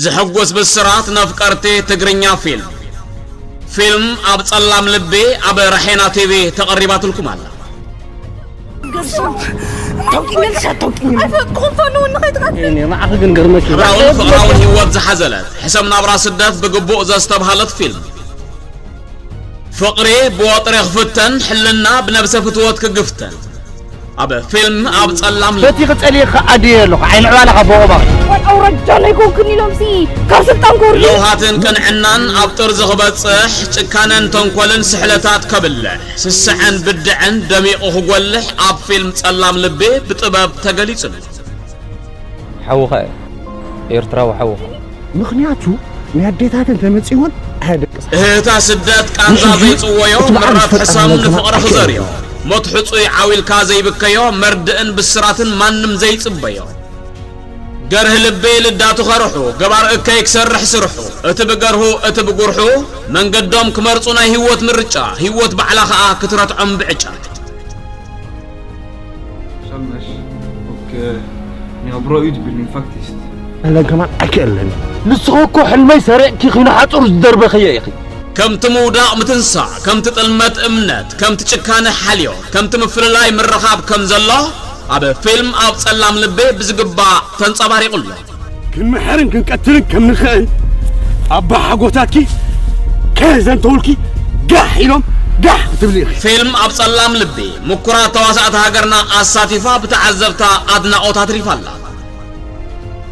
ዘሐጉስ ብስራት ነፍቀርቲ ትግርኛ ፊልም። ፊልም ኣብ ጸላም ልቢ ኣብ ራሄና ቲቪ ተቐሪባትልኩም ኣላ። ታውቂኛለሽ አታውቂኝም? ኣይፈቅኹም ፋኖ ንኸይትቐትል እኔ ንዓኺ ግን ገርመኪ ፍቕራውን ፍቕራውን ህይወት ዝሓዘለት ሕሰም ናብራ ስደት ብግቡእ ዘስተብሃለት ፊልም። ፍቕሪ ብወጥሪ ክፍተን፣ ሕልና ብነብሰ ፍትወት ክግፍተን። ኣብ ፊልም ኣብ ጸላም ልቢ። ፈቲኺ ጸሊእኺ ኣድየ ኣለኹ ዓይኒ ዕባላ ካብ ቦቕባቕ ወይ ኣውራጃ ናይ ኮንክን ኢሎም ሲ ካብ ስልጣን ክወርዱ ለውሃትን ቅንዕናን ኣብ ጥርዚ ክበጽሕ፣ ጭካነን ተንኮልን ስሕለታት ከብልሕ፣ ስስዐን ብድዐን ደሚቑ ክጎልሕ ኣብ ፊልም ጸላም ልቢ ብጥበብ ተገሊጹ ኣሎ። ሓውኻ እዩ ኤርትራዊ ሓውኻ። ምኽንያቱ ናይ ኣዴታተን ተመጺወን ኣያደቅስ እህታ ስደት ቃንዛ ዘይጽወዮ ምዕራፍ ሕሳም ንፍቕሪ ክዘርዮ ሞት ሕጹይ ዓዊልካ ዘይብከዮ መርድእን ብስራትን ማንም ዘይጽበዮ ገርህ ልቢ ልዳቱ ከርሑ ገባር እከይ ክሰርሕ ስርሑ እቲ ብገርሁ እቲ ብጉርሑ መንገዶም ክመርጹ ናይ ህይወት ምርጫ ህይወት ባዕላ ኸኣ ክትረትዖም ብዕጫ Sanners och eh, ni har bra utbildning faktiskt. ኣለን ከማን ኣይክእለን ንስኺ እኮ ሕልመይ ሰሪቕኪ ኺኑ ሓጹር ዝደርበኽዮ ኢኺ። ከምቲ ምውዳቕ ምትንሳእ፣ ከምቲ ጥልመት እምነት፣ ከምቲ ጭካነ ሓልዮ፣ ከምቲ ምፍልላይ ምርኻብ ከም ዘሎ ኣብ ፊልም ኣብ ጸላም ልቢ ብዝግባእ ተንጸባሪቑ ኣሎ። ክንምሕርን ክንቀትልን ከም ንኽእል ኣባ ሓጎታትኪ ከዘንተውልኪ ጋሕ ኢሎም ጋሕ ክትብሊ ኢኺ። ፊልም ኣብ ጸላም ልቢ ምኩራት ተዋሳእቲ ሃገርና ኣሳቲፋ ብተዓዘብታ ኣድናቖት ኣትሪፋ ኣላ።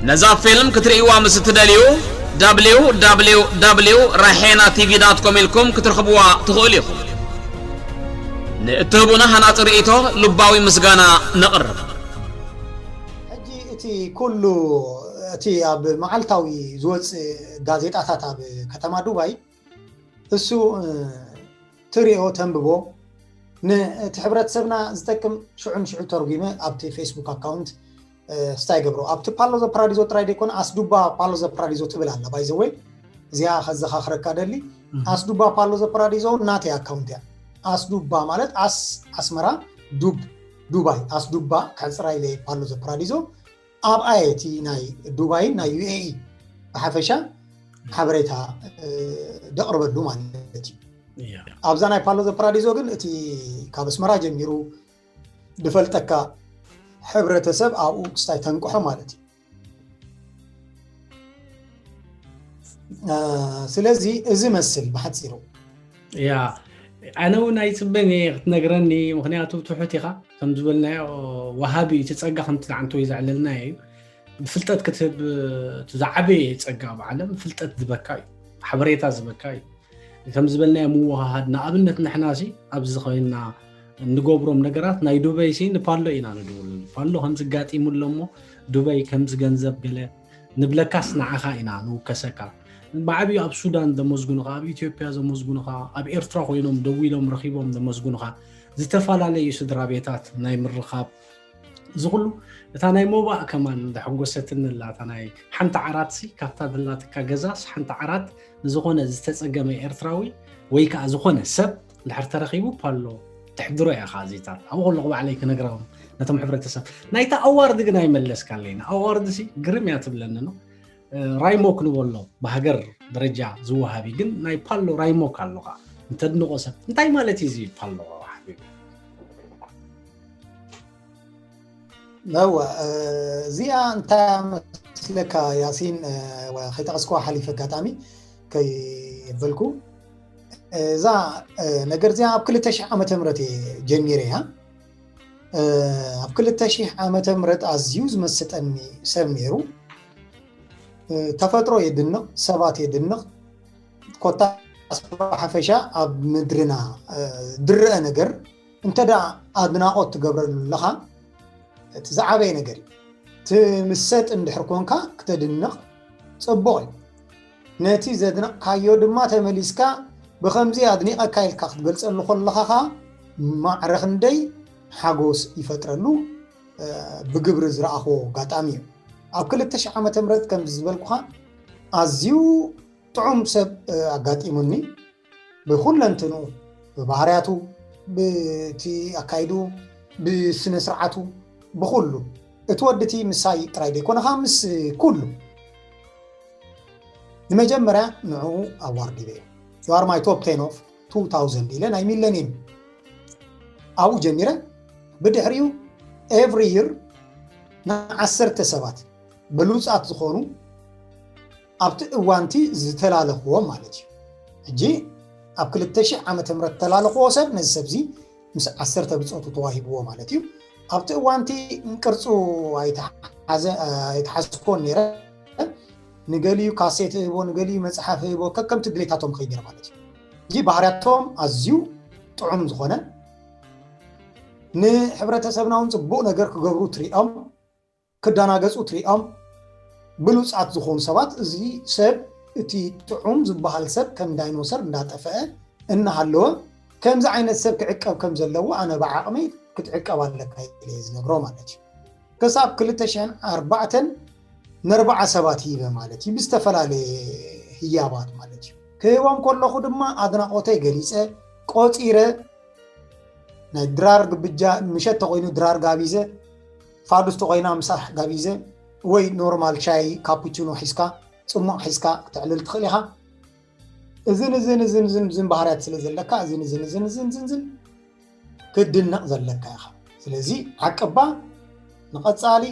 ነዛ ፊልም ክትርእይዋ ምስ እትደልዩ www ራሄና ቲቪ ዳት ኮም ኢልኩም ክትረኽብዋ ትኽእሉ ኢኹም። ንእትህቡና ሃናጺ ርእይቶ ልባዊ ምስጋና ነቕርብ። ሕጂ እቲ ኩሉ እቲ ኣብ መዓልታዊ ዝወፅእ ጋዜጣታት ኣብ ከተማ ዱባይ እሱ እ፣ ትሪኦ ተንብቦ ነቲ ሕብረተሰብና ዝጠቅም ሽዑ ንሽዑ ተርጒመ ኣብቲ ፌስቡክ ኣካውንት ስታይ ገብሮ ኣብቲ ፓሎ ዘ ፓራዲዞ ጥራይ ደይኮነ ኣስዱባ ፓሎ ዘ ፓራዲዞ ትብል ኣላ ባይዘወይ እዚኣ ከዘኻኽረካ ደሊ ኣስዱባ ፓሎ ዘ ፓራዲዞ ናተይ ኣካውንት እያ ኣስዱባ ማለት ኣስ ኣስመራ ዱብ ዱባይ ኣስዱባ ከሕፅራ ኢለ ፓሎ ዘ ፓራዲዞ ኣብኣ እቲ ናይ ዱባይን ናይ ዩኤኢ ብሓፈሻ ሓበሬታ ደቕርበሉ ማለት እዩ ኣብዛ ናይ ፓሎ ዘ ፓራዲዞ ግን እቲ ካብ ኣስመራ ጀሚሩ ዝፈልጠካ ሕብረተሰብ ኣብኡ ክስታይ ተንቅሖ ማለት እዩ ስለዚ እዚ መስል ብሓፂሩ ያ ኣነ እውን ኣይፅበን እየ ክትነግረኒ ምክንያቱ ትሑት ኢኻ ከም ዝበልናዮ ወሃቢ እቲ ፀጋ ከምቲ ንዓንተ ወይ ዘዕለልናዮ እዩ ብፍልጠት ክትህብ እቲ ዝዓበየ ፀጋ ኣብ ዓለም ፍልጠት ዝበካ እዩ ሓበሬታ ዝበካ እዩ ከም ዝበልናዮ ምውሃሃድ ንኣብነት ንሕና ሲ ኣብዚ ኮይንና እንገብሮም ነገራት ናይ ዱበይ ሲ ንፓሎ ኢና ንድውለሉ ፓሎ ከምዚ ጋጢሙ ኣሎ እሞ ዱበይ ከምዚ ገንዘብ ገለ ንብለካስ ንዓኻ ኢና ንውከሰካ ብዓብዩ ኣብ ሱዳን ዘመዝጉኑኻ ኣብ ኢትዮጵያ ዘመዝጉኑኻ ኣብ ኤርትራ ኮይኖም ደዊሎም ረኺቦም ዘመዝጉኑኻ ዝተፈላለዩ ስድራ ቤታት ናይ ምርኻብ እዚ ኩሉ እታ ናይ ሞባእ ከማን ዘሐጎሰትኒ ኣላ እታ ናይ ሓንቲ ዓራት ሲ ካብታ ዘላትካ ገዛስ ሓንቲ ዓራት ንዝኾነ ዝተፀገመ ኤርትራዊ ወይ ከዓ ዝኾነ ሰብ እንድሕር ተረኺቡ ፓሎ ተሕድሮ እያ ከዓ ዘይታት ኣብኡ ከለኹ ባዕለይ ክነግረም ነቶም ሕብረተሰብ ናይታ ኣዋርድ ግን ኣይመለስካለይና ኣዋርድ ሲ ግርም እያ ትብለኒ ነው ራይሞክ ንበሎ ብሃገር ደረጃ ዝወሃቢ ግን ናይ ፓሎ ራይሞክ ኣሎ ከዓ እንተድንቆ ሰብ እንታይ ማለት እዩ እዚ ፓሎ ሓቢቢ እወ እዚኣ እንታይ መስለካ ያሲን ከይጠቐስኩዋ ሓሊፈ ኣጋጣሚ ከይበልኩ እዛ ነገር እዚኣ ኣብ ክልተ ሽሕ ዓመተ ምህረት እየ ጀሚረ እያ ኣብ ክልተ ሽሕ ዓመተ ምህረት ኣዝዩ ዝመሰጠኒ ሰብ ነይሩ ተፈጥሮ የድንቕ ሰባት የድንቕ ኮታስ ብሓፈሻ ኣብ ምድርና ዝረአ ነገር እንተ ኣድናቖት ትገብረሉ ኣለኻ እቲ ዝዓበየ ነገር እዩ ትምሰጥ እንድሕር ኮንካ ክተድንቕ ጽቡቕ እዩ ነቲ ዘድነቕካዮ ድማ ተመሊስካ ብኸምዚ ኣድኒቐካ ኢልካ ክትገልጸሉ ከለኻ ኸኣ ማዕረ ክንደይ ሓጎስ ይፈጥረሉ ብግብሪ ዝረኣኽዎ ኣጋጣሚ እዩ ኣብ ክልተ ሽሕ ዓመተ ምህረት ከምዚ ዝበልኩኻ ኣዝዩ ጥዑም ሰብ ኣጋጢሙኒ ብኹለንትንኡ ብባህርያቱ ብቲ ኣካይድኡ ብስነ ስርዓቱ ብኹሉ እቲ ወዲ እቲ ምሳይ ጥራይ ዘይኮነ ከዓ ምስ ኩሉ ንመጀመርያ ንዕኡ ኣዋርዲበ እዩ። You are my top ten of two thousand ኢለ ናይ ሚለኒየም ኣብኡ ጀሚረ። ብድሕሪኡ every year ንዓሰርተ ሰባት ብሉፃት ዝኾኑ ኣብቲ እዋንቲ ዝተላለኽዎ ማለት እዩ። ሕጂ ኣብ ክልተ ሽሕ ዓመተ ምህረት ተላለኽዎ ሰብ ነዚ ሰብዚ ምስ ዓሰርተ ብፆቱ ተዋሂብዎ ማለት እዩ። ኣብቲ እዋንቲ ቅርፁ ኣይተሓዘ ኣይተሓዝኮን ነይረ። ንገሊኡ ካሴት እህቦ፣ ንገሊኡ መፅሓፍ እህቦ፣ ከከምቲ ድሌታቶም ከይድ ነይረ ማለት እዩ። እዚ ባህርያቶም ኣዝዩ ጥዑም ዝኾነ ንሕብረተሰብና እውን ፅቡቕ ነገር ክገብሩ ትሪኦም፣ ክዳናገፁ ትሪኦም ብሉፃት ዝኾኑ ሰባት። እዚ ሰብ እቲ ጥዑም ዝበሃል ሰብ ከም ዳይኖሰር እንዳጠፈአ እናሃለወ ከምዚ ዓይነት ሰብ ክዕቀብ ከም ዘለዎ ኣነ ብዓቕመይ ክትዕቀብ ኣለካ ኢለ ዝነግሮ ማለት እዩ። ክሳብ ክልተ ሽሕን ኣርባዕተን ንኣርባዓ ሰባት ሂበ ማለት እዩ። ብዝተፈላለየ ህያባት ማለት እዩ። ክህቦም ከለኹ ድማ ኣድናቖተይ ገሊፀ፣ ቆፂረ፣ ናይ ድራር ግብጃ ምሸት ተኮይኑ ድራር ጋቢዘ፣ ፋዱስ ተኮይና ምሳሕ ጋቢዘ፣ ወይ ኖርማል ሻይ ካፑቺኖ ሒዝካ ፅሙቕ ሒዝካ ክተዕልል ትኽእል ኢኻ። እዝን እዝን እዝን እዝን እዝን ባህርያት ስለ ዘለካ እዝን እዝን እዝን እዝን እዝን እዝን ክትድነቕ ዘለካ ኢኻ። ስለዚ ዓቅባ ንቐፃሊ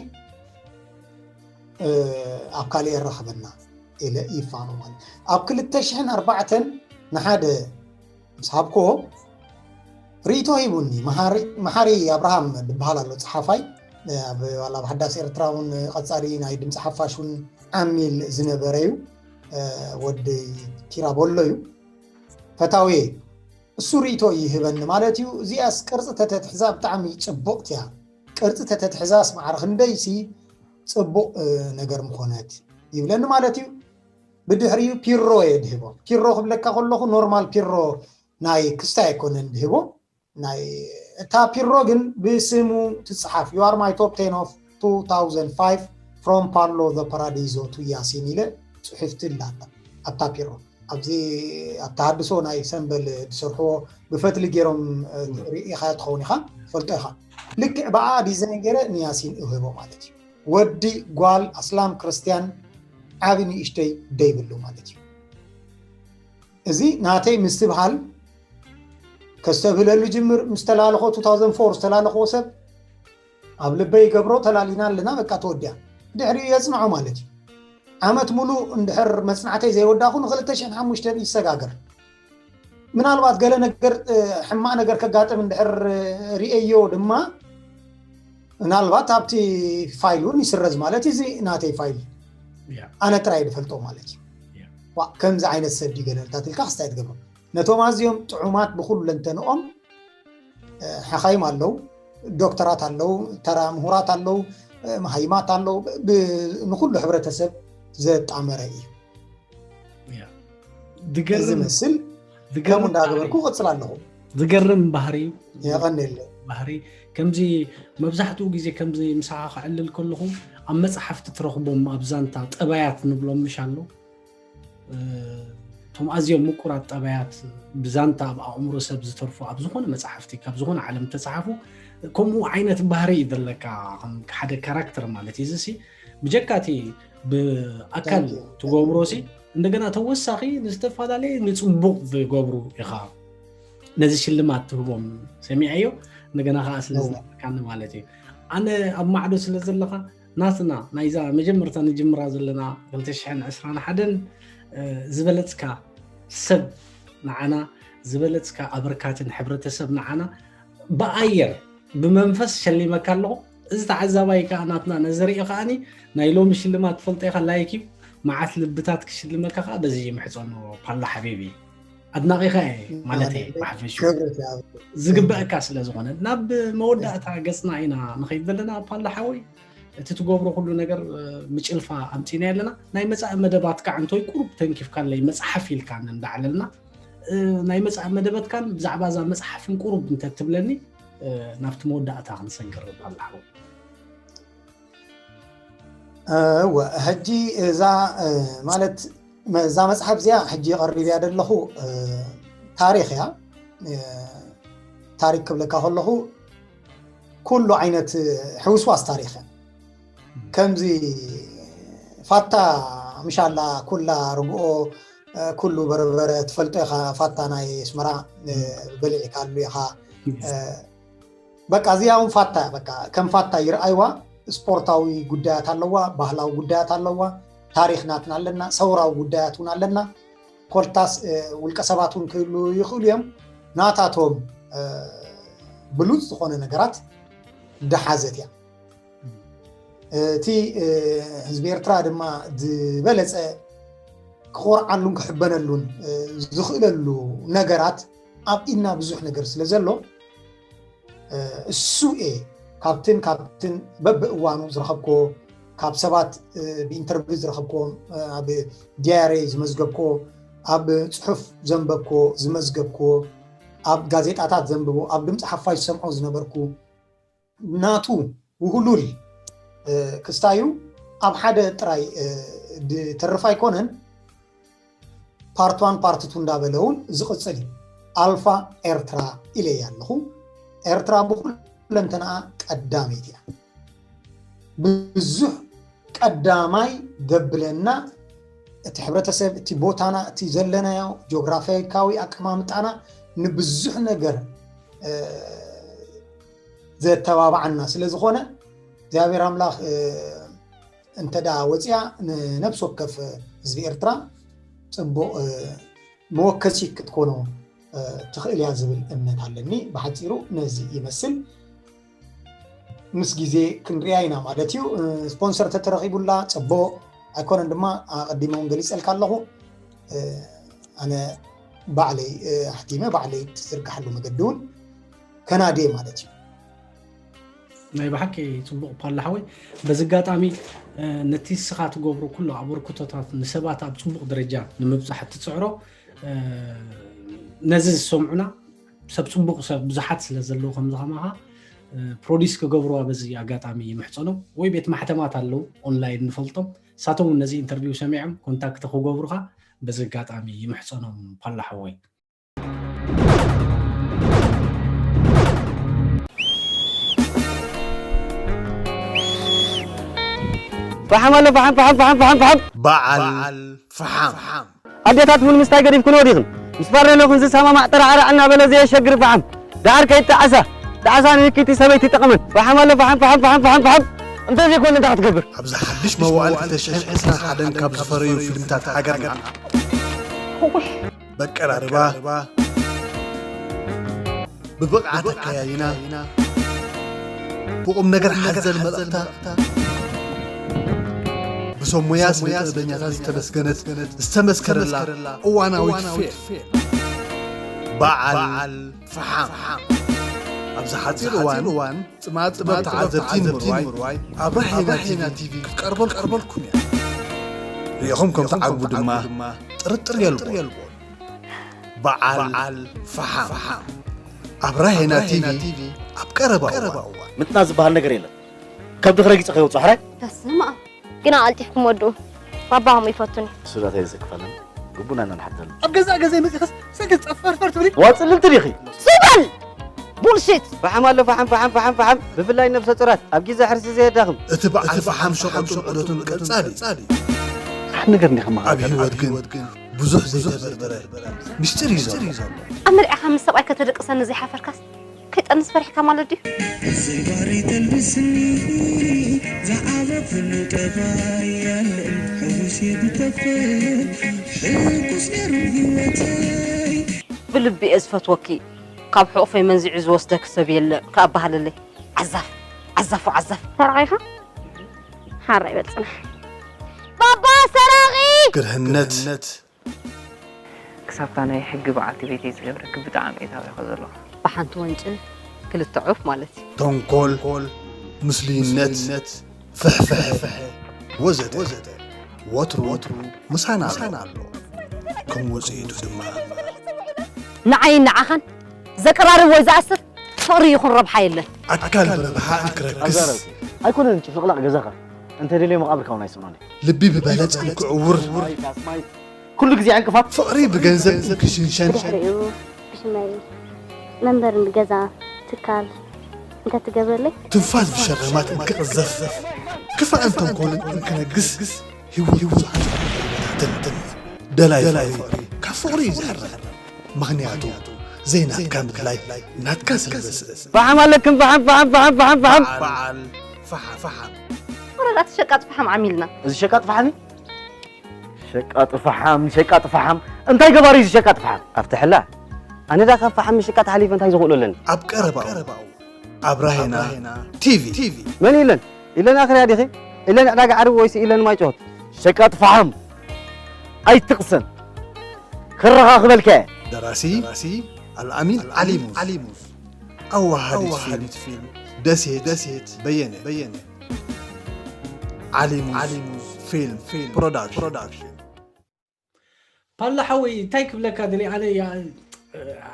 ኣብ ካልእ የራኽበና ኢለ ይፋኖ ማለት ኣብ ክልተ ሽሕን ኣርባዕተን ንሓደ ምስ ሃብኮ ርእቶ ሂቡኒ። መሓሪ ኣብርሃም ዝበሃል ኣሎ ፀሓፋይ ኣብ ዋላ ኣብ ሓዳስ ኤርትራ እውን ቀፃሊ ናይ ድምፂ ሓፋሽ እውን ዓሚል ዝነበረ እዩ። ወዲ ቲራቦሎ እዩ ፈታዊ። እሱ ርእቶ ይህበኒ ማለት እዩ። እዚኣስ ቅርፂ ተተትሕዛ ብጣዕሚ ፅቡቕቲ እያ። ቅርፂ ተተትሕዛስ ማዕረ ክንደይሲ ፅቡቕ ነገር ምኾነት ይብለኒ ማለት እዩ። ብድሕሪኡ ፒሮ እየ ድህቦ። ፒሮ ክብለካ ከለኹ ኖርማል ፒሮ ናይ ክስታይ ኣይኮነን ድህቦ። ናይ እታ ፒሮ ግን ብስሙ ትፅሓፍ። You are my top ten of two thousand five from Parlo the Paradiso to Yasin ኢለ ፅሑፍቲ ኣላታ ኣብታ ፒሮ። ኣብዚ ኣብ ተሃድሶ ናይ ሰንበል ዝሰርሕዎ ብፈትሊ ገይሮም ርኢኻ ትኸውን ኢኻ ፈልጦ ኢኻ። ልክዕ ብኣ ዲዛይን ገይረ ንያሲን እህቦ ማለት እዩ። ወዲ ጓል ኣስላም ክርስትያን ዓቢ ንእሽተይ ደይብሉ ማለት እዩ። እዚ ናተይ ምስትብሃል ከስተብህለሉ ጅምር ምስ ተላለኾ two thousand four ዝተላለኽዎ ሰብ ኣብ ልበይ ይገብሮ። ተላሊና ኣለና በቃ ተወዲያ። ድሕሪኡ የፅንዖ ማለት እዩ። ዓመት ሙሉእ እንድሕር መፅናዕተይ ዘይወዳእኹ ንክልተ ሽሕን ሓሙሽተን ይሰጋገር። ምናልባት ገለ ነገር ሕማቕ ነገር ከጋጥም እንድሕር ርእየዮ ድማ ምናልባት ኣብቲ ፋይል እውን ይስረዝ ማለት እዚ ናተይ ፋይል ኣነ ጥራይ ዝፈልጦ ማለት እዩ። ከምዚ ዓይነት ሰብ ድገለልታት ኢልካ ክስታይ ትገብሮ። ነቶም ኣዝዮም ጥዑማት ብኩለንተንኦም ሓኻይም ኣለዉ፣ ዶክተራት ኣለዉ፣ ተራ ምሁራት ኣለዉ፣ መሃይማት ኣለዉ። ንኩሉ ሕብረተሰብ ዘጣመረ እዩ። እዚ መስል ከምኡ እንዳገበርኩ ቀፅል ኣለኹ። ዝገርም ባህሪ እዩ። የቐንየለይ። ባህሪ ከምዚ መብዛሕትኡ ግዜ ከምዚ ምሳኻ ክዕልል ከለኹ ኣብ መፅሓፍቲ ትረኽቦም ኣብ ዛንታ ጠባያት ንብሎም ምሽ ኣሎ። እቶም ኣዝዮም ምቁራት ጠባያት ብዛንታ ኣብ ኣእምሮ ሰብ ዝተርፉ ኣብ ዝኾነ መፅሓፍቲ ካብ ዝኾነ ዓለም ተፅሓፉ ከምኡ ዓይነት ባህሪ እዩ ዘለካ። ከም ሓደ ካራክተር ማለት እዩ። እዚ ሲ ብጀካ እቲ ብኣካል ትገብሮ ሲ እንደገና ተወሳኺ ንዝተፈላለየ ንፅቡቕ ዝገብሩ ኢኻ ነዚ ሽልማት ትህቦም ሰሚዐዮ። እንደገና ከዓ ስለ ዝነበርካኒ ማለት እዩ። ኣነ ኣብ ማዕዶ ስለ ዘለኻ ናትና ናይዛ መጀመርታ ንጅምራ ዘለና ክልተ ሽሕን ዕስራን ሓደን ዝበለፅካ ሰብ ንዓና ዝበለፅካ ኣበርካትን ሕብረተሰብ ንዓና ብኣየር ብመንፈስ ሸሊመካ ኣለኹ። እዚ ተዓዛባይ ከዓ ናትና ነዚ ሪኦ ከዓኒ ናይ ሎሚ ሽልማት ትፈልጦ ኢኻ ላይክ እዩ። መዓት ልብታት ክሽልመካ ከዓ በዚ ይምሕፀኖ ፓላ ሓቢቢ። ኣድናቂኻ እየ ማለት እየ ብሓፈሽኡ። ዝግበአካ ስለ ዝኾነ ናብ መወዳእታ ገፅና ኢና ንኸይድ ዘለና ፓላ ሓወይ። እቲ ትገብሮ ኩሉ ነገር ምጭልፋ ኣምፂና ኣለና። ናይ መፃኢ መደባት ከዓ እንተይ ቁሩብ ተንኪፍካለይ መፅሓፍ ኢልካ እንዳዕለልና ናይ መፅሓፍ መደበትካን ብዛዕባ እዛ መፅሓፍን ቁሩብ እንተትብለኒ ናብቲ መወዳእታ ክንሰግር ኣለኹ። እወ ሕጂ እዛ ማለት እዛ መፅሓፍ እዚኣ ሕጂ ቀሪብያ ዘለኹ ታሪክ እያ። ታሪክ ክብለካ ከለኹ ኩሉ ዓይነት ሕውስዋስ ታሪክ እያ። ከምዚ ፋታ ምሻላ ኩላ ርግኦ ኩሉ በርበረ ትፈልጦ ኢኻ። ፋታ ናይ ኣስመራ በሊዕካሉ ኢኻ። በቃ እዚኣ እውን ፋታ፣ በቃ ከም ፋታ ይርኣይዋ። ስፖርታዊ ጉዳያት ኣለዋ፣ ባህላዊ ጉዳያት ኣለዋ፣ ታሪኽ ናትና ኣለና፣ ሰውራዊ ጉዳያት እውን ኣለና። ኮልታስ ውልቀ ሰባት እውን ክህሉ ይኽእሉ እዮም። ናታቶም ብሉፅ ዝኾነ ነገራት ዝሓዘት እያ። እቲ ህዝቢ ኤርትራ ድማ ዝበለፀ ክኾርዓሉን ክሕበነሉን ዝኽእለሉ ነገራት ኣብ ኢድና ብዙሕ ነገር ስለ ዘሎ፣ እሱ እየ ካብትን ካብትን በብእዋኑ ዝረኸብኮ፣ ካብ ሰባት ብኢንተርቪው ዝረኸብኮ፣ ኣብ ዲያሬ ዝመዝገብኮ፣ ኣብ ፅሑፍ ዘንበብኮ፣ ዝመዝገብኮ፣ ኣብ ጋዜጣታት ዘንብቦ፣ ኣብ ድምፂ ሓፋሽ ዝሰምዖ ዝነበርኩ፣ ናቱ ውህሉል ክስታዩ ኣብ ሓደ ጥራይ ዝተርፍ ኣይኮነን። ፓርት ዋን ፓርት ቱ እንዳበለ እውን ዝቕፅል እዩ። ኣልፋ ኤርትራ ኢለያ ኣለኹ። ኤርትራ ብኩለንተናኣ ቀዳመይቲ እያ። ብዙሕ ቀዳማይ ዘብለና እቲ ሕብረተሰብ፣ እቲ ቦታና፣ እቲ ዘለናዮ ጂኦግራፊካዊ ኣቀማምጣና ንብዙሕ ነገር ዘተባብዓና ስለ ዝኾነ እግዚኣብሔር ኣምላኽ እንተ ደኣ ወፂኣ ንነብሲ ወከፍ ህዝቢ ኤርትራ ፅቡቕ መወከሲት ክትኮኖ ትኽእል እያ ዝብል እምነት ኣለኒ። ብሓፂሩ ነዚ ይመስል። ምስ ግዜ ክንሪኣ ኢና ማለት እዩ። ስፖንሰር ተተረኺቡላ ፅቡቕ ኣይኮነን ድማ ኣቐዲመ እውን ገሊፀልካ ኣለኹ። ኣነ ባዕለይ ኣሕቲመ ባዕለይ ትዝርግሓሉ መገዲ እውን ከናድየ ማለት እዩ። ናይ ብሓቂ ፅቡቕ ፓላ ሓወይ። በዚ ኣጋጣሚ ነቲ ንስኻ ትገብሮ ኩሉ ኣበርክቶታት ንሰባት ኣብ ፅቡቕ ደረጃ ንምብፃሕ እትፅዕሮ ነዚ ዝሰምዑና ሰብ ፅቡቕ ሰብ ብዙሓት ስለ ዘለዉ ከምዚ ከማኻ ፕሮዲስ ክገብርዋ በዚ ኣጋጣሚ ይምሕፀኖም። ወይ ቤት ማሕተማት ኣለዉ ኦንላይን ንፈልጦም፣ ንሳቶም እውን ነዚ ኢንተርቪው ሰሚዖም ኮንታክት ክገብሩኻ በዚ ኣጋጣሚ ይምሕፀኖም ፓላ ሓወይ። ፈሓም ኣሎ፣ ፈሓም፣ ፈሓም፣ ፈሓም፣ ፈሓም፣ ፈሓም። በዓል ፈሓም። ኣዴታት ቡን ምስታይ ገዲፍክንኦ ዲኽን? ምስ ፋሬኖኽን ዝሰማማዕ ጠራዕራዕ እናበለ ዘየሸግር ፈሓም። ደሓር ከይጠዓሳ፣ ጣዕሳ ንህክይቲ ሰበይቲ ይጠቕመን። ፈሓም ኣሎ፣ ፈሓም፣ ፈሓም፣ ፈሓም፣ ፈሓም፣ ፈሓም። እንተዘይኮነ እንታይ ክትገብር? ኣብዚ ሓድሽ መዋእል ክልተ ሽሕን ዕስራን ሓደን ካብ ዝፈረዩ ፊልምታት ሃገርና። በቀራርባ ብብቕዓት ኣከያይና ብቑም ነገር ሓዘል መልእኽታ ብሰብ ሞያ ስነ ጥበበኛታት ዝተመስገነት ዝተመስከረላ እዋናዊት ፌልም በዓል ፈሓም ኣብዚ ሓፂር እዋን ፅማድ ጥበብ ተዓዘብቲ ንምርዋይ ኣብራሄና ቲቪ ክትቀርበልኩም እያ። ሪኢኹም ከም ትዓግቡ ድማ ጥርጥር የልቦን። በዓል ፈሓም ኣብ ራሄና ቲቪ ኣብ ቀረባ እዋን። ምጥናስ ዝበሃል ነገር የለን። ከብድኺ ረጊፀ ከየውፅኦ ሕራይ። በስመ ኣብ። ግና ቀልጢፍኩም ወድኡ። ባባኹም ይፈቱኒ። እሱ ዳታ የዘክፈለን። ግቡና ኢና ንሓተሉ። ኣብ ገዛእ ገዛይ መፂእኽስ ሰገ ፀፈርፈር ትብሊ? ዋፅልልቲ ዲኺ? ሱበል! ቡልሽት! ፈሓም ኣሎ ፈሓም ፈሓም ፈሓም ፈሓም ብፍላይ ነብሰ ፁራት ኣብ ግዜ ሕርሲ ዘየዳኽም። እቲ በዓል ፈሓም ሸቐጡን ዑደቱን ቀፃሊ እዩ። ሓደ ነገር እንዲኻ መሃር ኣብ ህይወት ግን ብዙሕ ዘይተበርበረ ምስጢር እዩ ዘሎ። ኣብ መርዓኻ ምስ ሰብኣይ ከተደቅሰኒ ዘይሓፈርካስ ከይጠንስ ፈሪሕካ ማለት ድዩ? ዘይባሪ ተልብስኒ ዝዓበኹሉ ጠባይ ያለን ሕጉስ የብተፈን ሕጉስ ነሩ ህይወተይ ብልቢ እየ ዝፈትወኪ ካብ ሕቑፈይ መንዚዑ ዝወስደኪ ሰብ የለን ክኣ በሃለለይ ዓዛፍ ዓዛፉ ዓዛፍ ተራቒኻ ሓራ ይበል ጽናሕ ባባ ሰራቒ ግርህነት ክሳብታ ናይ ሕጊ በዓልቲ ቤተይ ዝገብረኪ ብጣዕሚ እየ ታቢኸ ዘለኹ። ብሓንቲ ወንጭፍ ክልተ ዑፍ ማለት እዩ። ተንኮል፣ ምስሉይነት፣ ፍሕፍሐ ወዘተ ወትሩ ምሳና ኣሎ። ከም ውፅኢቱ ድማ። ንዓይን ንዓኻን ዘቀራርብ ወይ ዝኣስር ፍቕሪ ይኹን ረብሓ የለን። ኣካል ብረብሓ እንክረክስ። ኣይኮነን ጭፍልቕላቕ ገዛኻ እንተደልዮ መቓብርካ እውን ኣይስእኖን እዩ። ልቢ ብበለጸ እንክዕውር። ኩሉ ግዜ ዕንቅፋት። ፍቕሪ ብገንዘብ እንክሽንሸን። ብድሕሪኡ ብሽመል መንበርን ገዛ ትካል እንተትገብረለይ። ትንፋስ ብሸረማት እንክቕዘፍ ክፋእን ተንኮልን እንክነግስ ህይወት ብዙሓት ደላይ ፍቕሪ ካብ ፍቕሪ እዩ ዝሕረር። ምኽንያቱ ዘይናትካ ምድላይ ናትካ ስለ ዘስእን። ፈሓም ኣለክን፣ ፈሓም፣ ፈሓም፣ ፈሓም፣ ፈሓም፣ ፈሓም። በዓል ፈሓም፣ ፈሓም። ወረዳ እቲ ሸቃጥ ፈሓም ዓሚልና። እዚ ሸቃጥ ፈሓም እዩ? ሸቃጥ ፈሓም፣ ሸቃጥ ፈሓም። እንታይ ገባሪ እዚ ሸቃጥ ፈሓም? ኣብቲ ሕላ። ኣነ ዳ ካብ ፈሓም ምሽቃጥ ሓሊፈ እንታይ ዝኽእሎ ኣለኒ? ኣብ ቀረባኡ፣ ኣብ ራሄና ቲቪ። መን ኢለን? ኢለን ኣኽርያ ዲኺ? ኢለን ዕዳጋ ዓርቢ ወይስ ኢለን ማይጨወት? ሸቃጥ ፈሓም። ኣይትቕሰን። ክረኻኽበልካ እየ። ደራሲ ኣልኣሚን ዓሊሙዝ። ኣዋሃዲት ፊልም ደሴት በየነ። ዓሊሙዝ ፊልም ፕሮዳክሽን። ፓላ ሓወይ፣ እንታይ ክብለካ ደልየ፣ ኣነ ያ-፣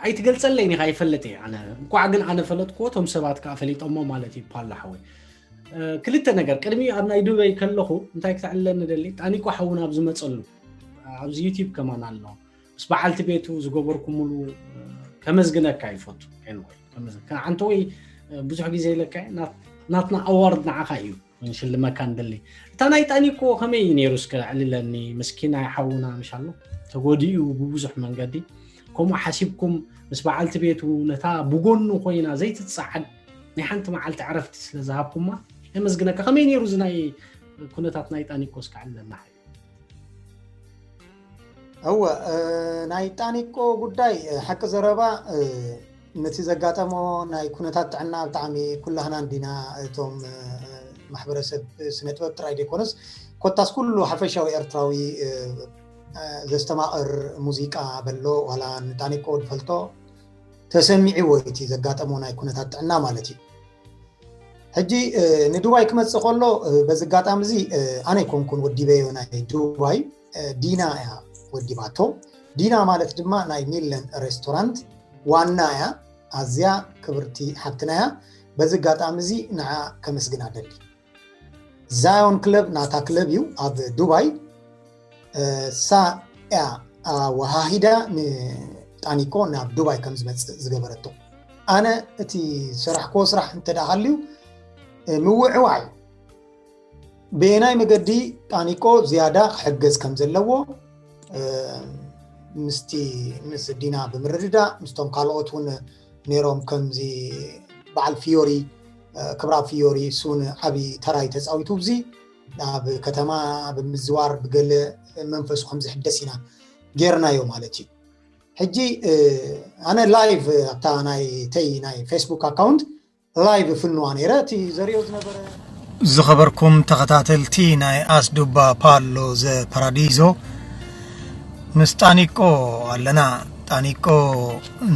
ኣይትገልጸለይን ኢኻ፣ ይፈልጥ እየ ኣነ። እንቋዕ ግን ኣነ ፈለጥክዎ፣ እቶም ሰባት ከኣ ፈሊጦሞ ማለት እዩ። ፓላ ሓወይ፣ እ፣ ክልተ ነገር። ቅድሚ ኣብ ናይ ዱበይ ከለኹ እንታይ ክተዕልለኒ ደሊ፣ ጣኒቆ ሓውና ኣብ ዝመጸሉ፣ ኣብዚ ዩቲዩብ ከማን ኣሎ። ምስ በዓልቲ ቤቱ ዝገበርኩምሉ፣ እ፣ ከመስግነካ ይፈቱ። ኤንወይ፣ ከመዝ-፣ ከ-፣ ኣንተ ወይ፣ እ፣ ብዙሕ ግዜ ኢለካ እየ፣ ናት-፣ ናትና ኣዋርድ ንዓኻ እዩ። ክንሽልመካ ንደሊ። እታ ናይ ጣኒቆ ከመይ እዩ ነይሩ? እስከ ኣዕልለኒ። ምስኪናይ ሓውና ምሻሎ ተጎዲኡ ብብዙሕ መንገዲ። ከምኡ ሓሲብኩም ምስ በዓልቲ ቤቱ ነታ ብጎኑ ኮይና ዘይትጸዓድ ናይ ሓንቲ መዓልቲ ዕረፍቲ ስለ ዝሃብኩማ የመስግነካ። ከመይ ነይሩ እዚ ናይ ኩነታት ናይ ጣኒቆ እስከ ኣዕልለና? እወ፣ እ፣ ናይ ጣኒቆ ጉዳይ፣ እ፣ ሓቂ ዘረባ፣ እ፣ ነቲ ዘጋጠሞ ናይ ኩነታት ጥዕና ብጣዕሚ ኩላህናን ዲና እቶም፣ እ፣ ማሕበረሰብ ስነ ጥበብ ጥራይ ዘይኮነስ ኮታስ ኩሉ ሓፈሻዊ ኤርትራዊ፣ እ፣ እ፣ ዘስተማቕር ሙዚቃ በሎ ዋላ ንጣኒቆ ዝፈልጦ ተሰሚዕዎ እቲ ዘጋጠሞ ናይ ኩነታት ጥዕና ማለት እዩ። ሕጂ፣ እ፣ ንዱባይ ክመጽእ ከሎ፣ እ፣ በዚ ኣጋጣሚ እዚ፣ እ፣ ኣነ ኣይኮንኩን ወዲበዮ ናይ ዱባይ፣ እ፣ ዲና እያ ወዲባቶ። ዲና ማለት ድማ ናይ ሚለን ሬስቶራንት ዋና እያ። ኣዝያ ክብርቲ ሓብትና እያ። በዚ ኣጋጣሚ እዚ ንዓ ከመስግና ደሊ። ዛዮን ክለብ ናታ ክለብ እዩ ኣብ ዱባይ። እ፣ እሳ እያ ኣወሃሂዳ ንጣኒቆ ናብ ዱባይ ከም ዝመጽእ ዝገበረቶ። ኣነ እቲ ዝሰራሕክዎ ስራሕ እንተ ደኣ ሃልዩ፣ እ፣ ምውዕዋዕ እዩ። በየናይ መገዲ ጣኒቆ ዝያዳ ክሕገዝ ከም ዘለዎ፣ እ፣ ምስቲ፣ ምስ ዲና ብምርድዳእ፣ ምስቶም ካልኦት እውን ነይሮም፣ ከምዚ በዓል ፊዮሪ፣ እ፣ ክብራ ፊዮሪ፣ እሱ እውን ዓቢ ተራ እዩ ተጻዊቱ። ኣብዚ ኣብ ከተማ ብምዝዋር ብገለ መንፈሱ ከም ዝሕደስ ኢና ጌርናዮ ማለት እዩ። ሕጂ፣ እ፣ ኣነ ላይቭ ኣብታ ናይ ተይ ናይ ፌስቡክ ኣካውንት ላይቭ ፍንዋ ነይረ፣ እቲ ዘርእዮ ዝነበረ። ዝኸበርኩም ተኸታተልቲ ናይ ኣስዱባ ፓሎ ዘ ፓራዲዞ፣ ምስ ጣኒቆ ኣለና። ጣኒቆ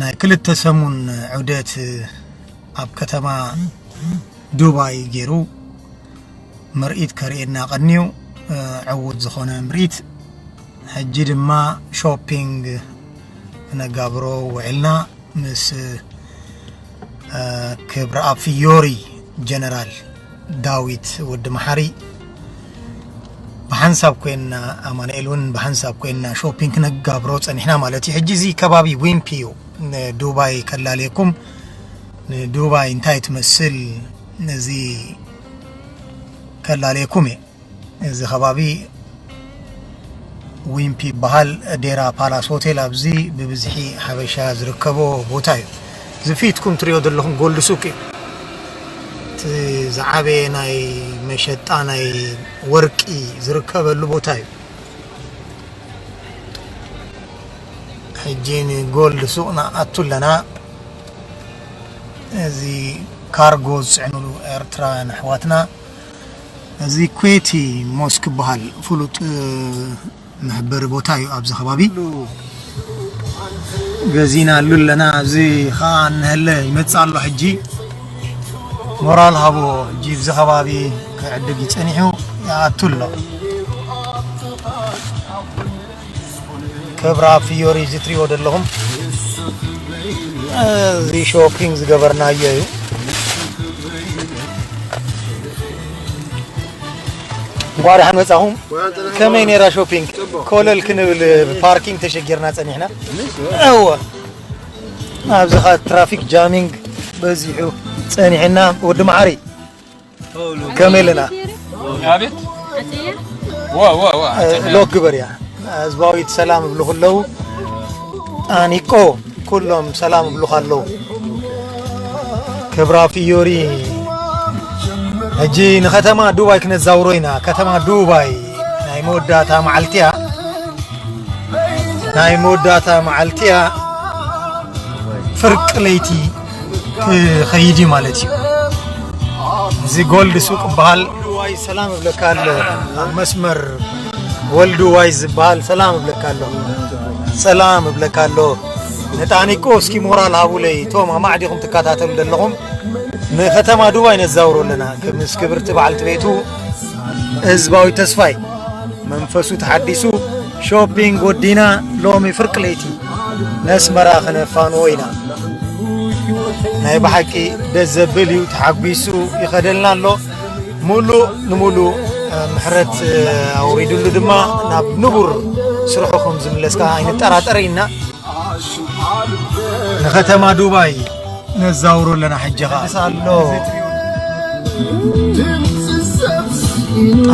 ናይ ክልተ ሰሙን ዑደት ኣብ ከተማ ዱባይ ገይሩ ምርኢት ከርእየና ቀንዩ፣ እ፣ ዕዉት ዝኾነ ምርኢት። ሕጂ ድማ ሾፒንግ ክነጋብሮ ውዒልና ምስ፣ እ፣ ክብረኣብ ፍዮሪ ጀነራል ዳዊት ወዲ መሓሪ ብሓንሳብ ኮይንና፣ ኣማኑኤል እውን ብሓንሳብ ኮይንና ሾፒንግ ክነጋብሮ ጸኒሕና ማለት እዩ። ሕጂ እዚ ከባቢ ዊምፒ እዩ። ንዱባይ ከላልየኩም፣ ንዱባይ እንታይ ትመስል፣ እዚ ከላልየኩም እየ። እዚ ከባቢ ዊምፒ ይበሃል። ዴራ ፓላስ ሆቴል ኣብዚ ብብዝሒ ሓበሻ ዝርከቦ ቦታ እዩ። እዚ ፊትኩም ትሪኦ ዘለኹም ጎልድ ሱቅ እዩ። እቲ ዝዓበየ ናይ መሸጣ ናይ ወርቂ ዝርከበሉ ቦታ እዩ። ሕጂ ንጎልድ ሱቅ ንኣቱ ኣለና። እዚ ካርጎ ዝጽዕኑሉ ኤርትራውያን ኣሕዋትና። እዚ ኩዌቲ ሞስክ ይበሃል፣ ፍሉጥ፣ እ፣ መሕበሪ ቦታ እዩ ኣብዚ ከባቢ። ገዚናሉ ኣለና። እዚ ኸኣ እነሀለ ይመጽእ ኣሎ ሕጂ። ሞራል ሃቦ፣ ሕጂ ኣብዚ ከባቢ ክዕድግ እዩ ጸኒሑ፣ ይኣቱ ኣሎ። ክብራ ፍዮሪ እዚ ትሪእዎ ዘለኹም፣ እዚ ሾፒንግ ዝገበርናዮ እዩ። እንኳዕ ደሓን መጻኹም። ከመይ ነይራ ሾፒንግ? ኮለል ክንብል ፓርኪንግ ተሸጊርና ጸኒሕና። እወ። ኣብዚ ኸኣ ትራፊክ ጃሚንግ በዚሑ ጸኒሕና። ወዲ መዓሪ፣ ከመይ ኣለና? ኣቤት። ዋ፣ ዋ፣ ዋ። እ፣ ሎክ ግበር እያ። ህዝባዊት ሰላም እብሉ ከለዉ፣ ጣኒቆ ኩሎም ሰላም እብሉኻ ኣለዉ። ክብራ ፍዮሪ፣ ሕጂ ንከተማ ዱባይ ክነዛውሮ ኢና። ከተማ ዱባይ ናይ መወዳእታ መዓልቲ እያ። ናይ መወዳእታ መዓልቲ እያ። ፍርቂ ለይቲ ክኸይድ እዩ ማለት እዩ። እዚ ጎልድ ሱቅ ይበሃል። ዋይ ሰላም እብለካ ኣሎ። ኣብ መስመር ወልዱ ዋይ ዝበሃል ሰላም እብለካ ኣሎ። ሰላም እብለካ ኣሎ። ንጣኒቆ እስኪ ሞራል ሃቡለይ። እቶም ኣማዕዲኹም ትከታተሉ ዘለኹም ንከተማ ዱባይ ነዛውሮ ኣለና። ምስ ክብርቲ በዓልቲ ቤቱ ህዝባዊ ተስፋይ መንፈሱ ተሓዲሱ ሾፒንግ ወዲና ሎሚ ፍርቂ ለይቲ ነስመራ ክነፋንዎ ኢና። ናይ ብሓቂ ደስ ዘብል እዩ። ተሓጒሱ ይኸደልና ኣሎ። ሙሉእ ንሙሉእ፣ እ፣ ምሕረት፣ እ፣ ኣውሪድሉ ድማ ናብ ንቡር ስርሑ ከም ዝምለስ ከዓ ኣይንጠራጠር ኢና። ንከተማ ዱባይ ነዛውሮ ኣለና። ሕጂ ኸዓ ኣሎ።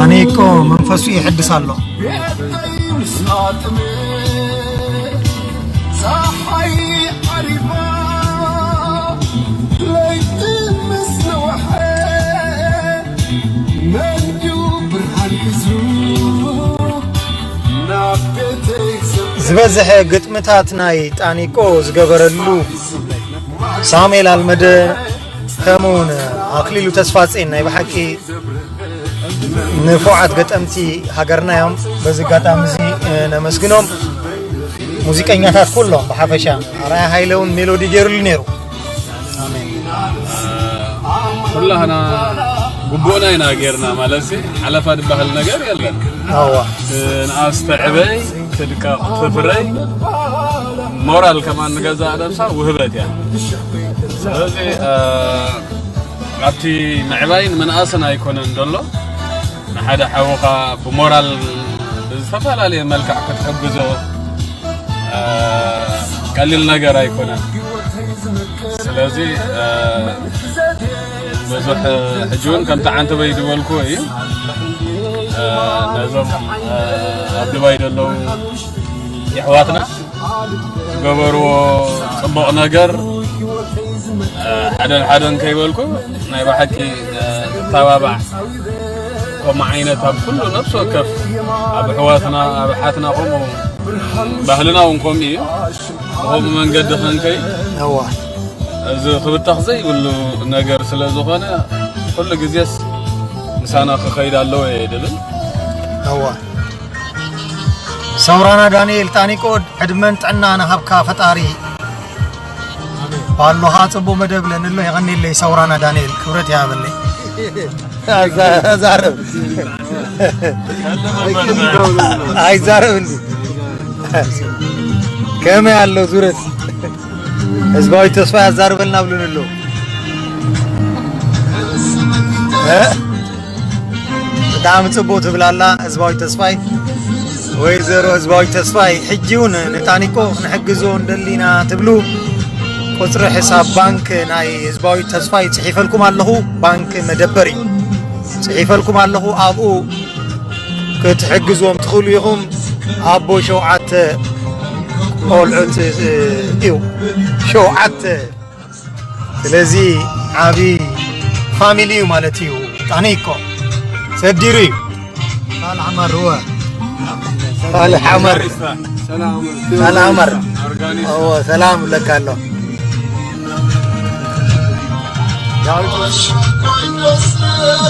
ኣነ እኮ መንፈሱ ይሕድስ ኣሎ። ጸሓይ ዓሪባ ለይቲ ምስ ነውሐ መን ድዩ ብርሃን ሒዙ ናብ ቤተይ ዝበዝሐ ግጥምታት ናይ ጣኒቆ ዝገበረሉ ሳሙኤል ኣልመደ ከምኡውን ኣክሊሉ ተስፋጼን ናይ ብሓቂ ንፉዓት ገጠምቲ ሃገርና እዮም። በዚ ኣጋጣሚ እዚ፣ እ፣ ነመስግኖም። ሙዚቀኛታት ኩሎም ብሓፈሻ ኣርኣያ ሃይለ እውን ሜሎዲ ገይሩሉ ነይሩ። ኣሜን። ኩላህና ግቡእና ኢና ጌርና ማለት ሲ ሓለፋ ዝበሃል ነገር የለን። ኣዋ። ንኣስ ተዕበይ ትድቀቕ ትፍረይ ሞራል ከማን ንገዛእ ነብሳ ውህበት እያ። ስለዚ፣ እ፣ ኣብቲ ምዕባይን ምንኣስን ኣይኮነን ዘሎ። ንሓደ ሓውኻ ብሞራል ብዝተፈላለየ መልክዕ ክትሕግዞ፣ እ፣ ቀሊል ነገር ኣይኮነን። ስለዚ፣ እ፣ ብዙሕ ሕጂ እውን ከምቲ ዓንተበይ ዝበልኩዎ እዩ። እ፣ ነዞም፣ እ፣ ኣብ ዱባይ ዘለዉ የሕዋትና ዝገበርዎ ጽቡቕ ነገር፣ እ፣ ሓደን ሓደን ከይበልኩ ናይ ብሓቂ፣ እ፣ ክተባባዕ፣ ከምኡ ዓይነት ኣብ ኩሉ ነፍሲ ወከፍ ኣብ ኣሕዋትና፣ ኣብ ኣሓትና ከምኡ ባህልና እውን ከምኡ እዩ። ብኸምኡ መንገዲ ክንከይ እዋ። እዚ ክብተኽ ዘይብሉ ነገር ስለ ዝኾነ ኩሉ ግዜስ ምሳና ክኸይድ ኣለዎ እየ ድብል። እዋ። ሰውራና ዳንኤል ጣኒቆ ዕድመን ጥዕናን ሃብካ ፈጣሪ። ባሎኻ ጽቡቕ መደብ ለንሎ የቐኒለይ ሰውራና ዳንኤል ክብረት ይሃበለይ። ኣዛ-፣ ኣዛረብ። ኣይዛረብ እንዲ። ከመይ ኣሎ ዙረት? ህዝባዊ ተስፋ ያዛርበልና ብሉን ኣሎ። እ? ብጣዕሚ ጽቡቕ ትብል ኣላ ህዝባዊ ተስፋይ። ወይዘሮ ህዝባዊ ተስፋይ፣ ሕጂ እውን ንጣኒቆ ክንሕግዞ እንደሊና ትብሉ፣ ቁጽሪ ሕሳብ ባንክ ናይ ህዝባዊ ተስፋይ ጽሒፈልኩም ኣለኹ። ባንክ መደበር እዩ። ጽሒፈልኩም ኣለኹ። ኣብኡ ክትሕግዝዎም ትኽእሉ ኢኹም። ኣቦ ሸውዓተ ቆልዑት፣ እ፣ እዩ። ሸውዓተ። ስለዚ ዓቢ ፋሚሊ እዩ ማለት እዩ። ጣኒቆ ሰዲሩ እዩ። ሳልሕ ዓመር፣ እወ። ሳልሕ ዓመር። ሰላም። ሳልሕ ዓመር። እወ፣ ሰላም እብለካ ኣሎ።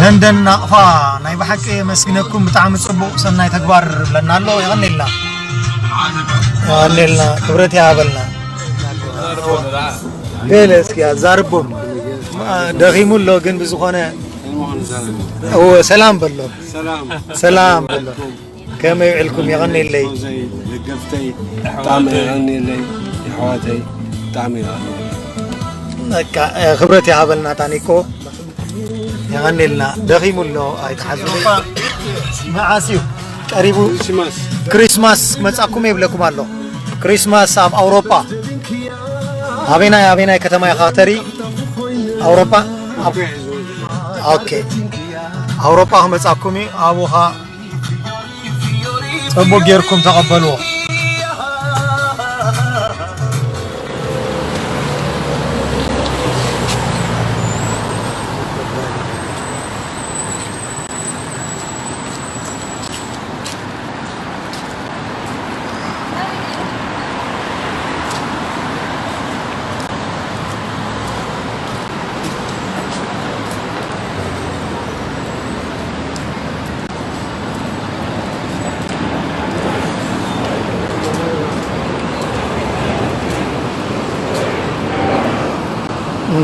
ደንደን ናቕፋ፣ ናይ ብሓቂ የመስግነኩም፣ ብጣዕሚ ጽቡቕ ሰናይ ተግባር ብለና ኣሎ። የቐኔልና። የቐኔልና፣ ክብረት ይሃበልና። ገለ እስኪ ኣዛርቦም። ደኺሙ ኣሎ፣ ግን ብዝኾነ እወ፣ ሰላም በሎ። ሰላም። ሰላም በሎ። ከመይ ውዕልኩም? የቐኔለይ። ፈውዘይ፣ ደገፍተይ፣ ብጣዕሚ የቐኔለይ። የሕዋተይ፣ ብጣዕሚ የቐኔለይ። በቃ፣ እ፣ ክብረት ይሃበልና ጣኒቆ። የቐኔልና። ደኺሙ ኣሎ፣ ኣይትሓዝኑ። መዓስ እዩ ቀሪቡ? ክሪስማስ። ክሪስማስ መጻኩም ይብለኩም ኣሎ። ክሪስማስ ኣብ ኣውሮፓ። ኣበናይ፣ ኣበናይ ከተማ ኢኻ ተሪ? ኣውሮፓ? ኣብ-፣ ኦኬ። ኣውሮፓ ክመጻኩም እዩ። ኣብኡ ኸኣ ጽቡቕ ጌርኩም ተቐበልዎ።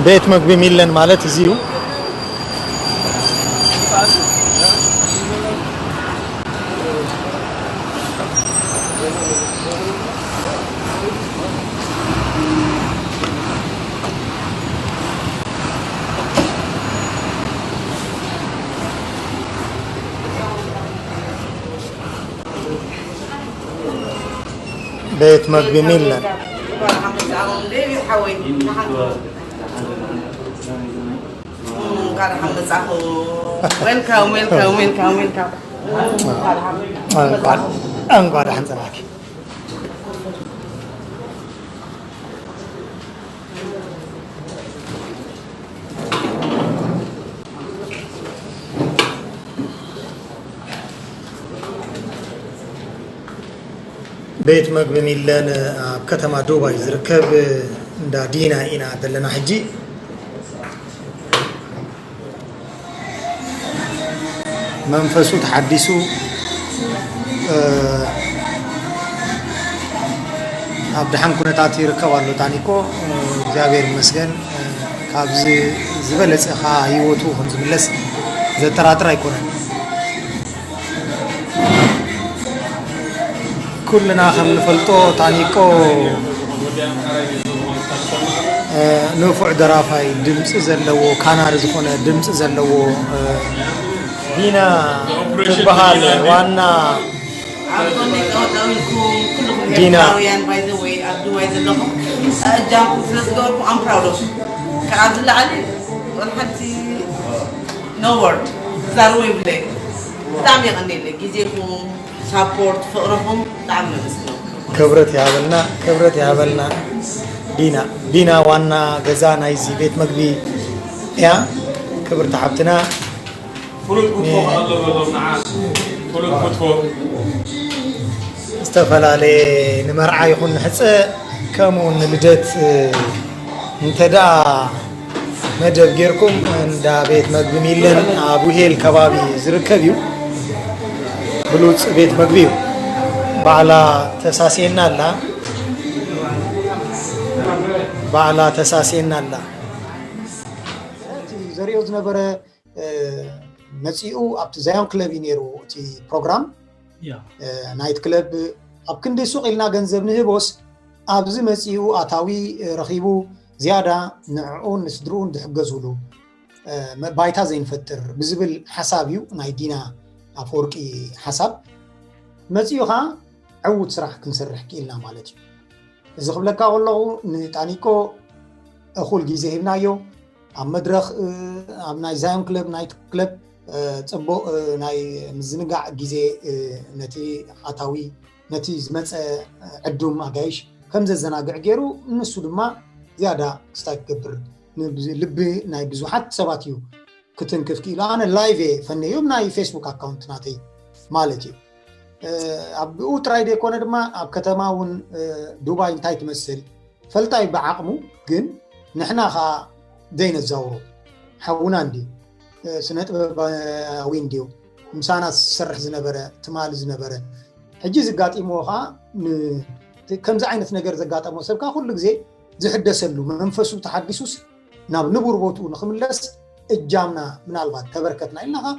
ቤት መግቢ ሚለን ማለት እዚ እዩ። ቤት መግቢ ሚለን። Welcome, welcome, welcome, welcome. እንኳን ደሓን ጸናኪ። ቤት መግቢ ሚለን ኣብ ከተማ ዱባይ ዝርከብ እንዳ ዲና ኢና ዘለና ሕጂ። መንፈሱ ተሓዲሱ ኣብ ደሓን ኩነታት ይርከብ ኣሎ። ታኒቆ እግዚኣብሔር ይመስገን፣ ካብዚ ዝበለፀ ከዓ ህይወቱ ከም ዝምለስ ዘጠራጥር ኣይኮነን። ኩልና ከም ንፈልጦ ታኒቆ ንፉዕ ደራፋይ ድምፂ ዘለዎ፣ ካናሪ ዝኾነ ድምፂ ዘለዎ ዲና ትበሃል ዋና ዲና እጃምኩም ስለ ዝገበርኩም ኣምፕራውዶ ካብ ዝለዓሊ ወላ ሓንቲ no word ክዛረቦ ይብለይ። ብጣዕሚ የቐኒለይ ግዜኹም፣ ሳፖርት፣ ፍቕርኹም ብጣዕሚ ነመስግነኩም። ክብረት ይሃበልና፣ ክብረት ይሃበልና። ዲና ዲና ዋና ገዛ ናይዚ ቤት መግቢ እያ። ክብርቲ ሓብትና ፍሉጥ ክትፎ ኣሎ በሎም ንዓ ፍሉጥ ክትፎ ዝተፈላለየ ንመርዓ ይኹን ንሕፀ ከምኡ እውን ንልደት እንተ ደኣ መደብ ጌርኩም እንዳ ቤት መግቢ ሚለን ኣብ ውሄል ከባቢ ዝርከብ እዩ። ብሉፅ ቤት መግቢ እዩ። ባዕላ ተሳስየና ኣላ። ባዕላ ተሳስየና ኣላ። እቲ ዘሪኦ ዝነበረ መፂኡ ኣብቲ ዛዮን ክለብ እዩ ነይሩ እቲ ፕሮግራም። ናይት ክለብ ኣብ ክንዲ ሱቕ ኢልና ገንዘብ ንህቦስ ኣብዚ መፂኡ ኣታዊ ረኺቡ ዝያዳ ንዕኡን ንስድርኡን ዝሕገዝሉ ባይታ ዘይንፈጥር ብዝብል ሓሳብ እዩ ናይ ዲና ኣፈወርቂ ሓሳብ። መፂኡ ከዓ ዕዉት ስራሕ ክንሰርሕ ክኢልና ማለት እዩ። እዚ ክብለካ ከለኹ ንጣኒቆ እኹል ግዜ ሂብናዮ። ኣብ መድረኽ ኣብ ናይ ዛዮን ክለብ ናይት ክለብ ፅቡቕ ናይ ምዝንጋዕ ግዜ ነቲ ኣታዊ ነቲ ዝመፀ ዕዱም ኣጋይሽ ከም ዘዘናግዕ ገይሩ ንሱ ድማ ዝያዳ ክስታይ ክገብር ልቢ ናይ ብዙሓት ሰባት እዩ ክትንክፍ ክኢሉ። ኣነ ላይቭ እየ ፈነዮም ናይ ፌስቡክ ኣካውንት ናተይ ማለት እዩ። ኣብኡ ጥራይ ዘይኮነ ድማ ኣብ ከተማ እውን ዱባይ እንታይ ትመስል ፈልጣይ ብዓቕሙ ግን ንሕና ከዓ ዘይነዛውሮ ሓውና እንዲ ስነ ጥበባዊ እንዲዩ ምሳና ዝሰርሕ ዝነበረ ትማሊ ዝነበረ ሕጂ ዝጋጢምዎ ከዓ ከምዚ ዓይነት ነገር ዘጋጠሞ ሰብ ከዓ ኩሉ ግዜ ዝሕደሰሉ መንፈሱ ተሓዲሱስ ናብ ንቡር ቦትኡ ንክምለስ እጃምና ምናልባት ተበርከትና ኢልና ከዓ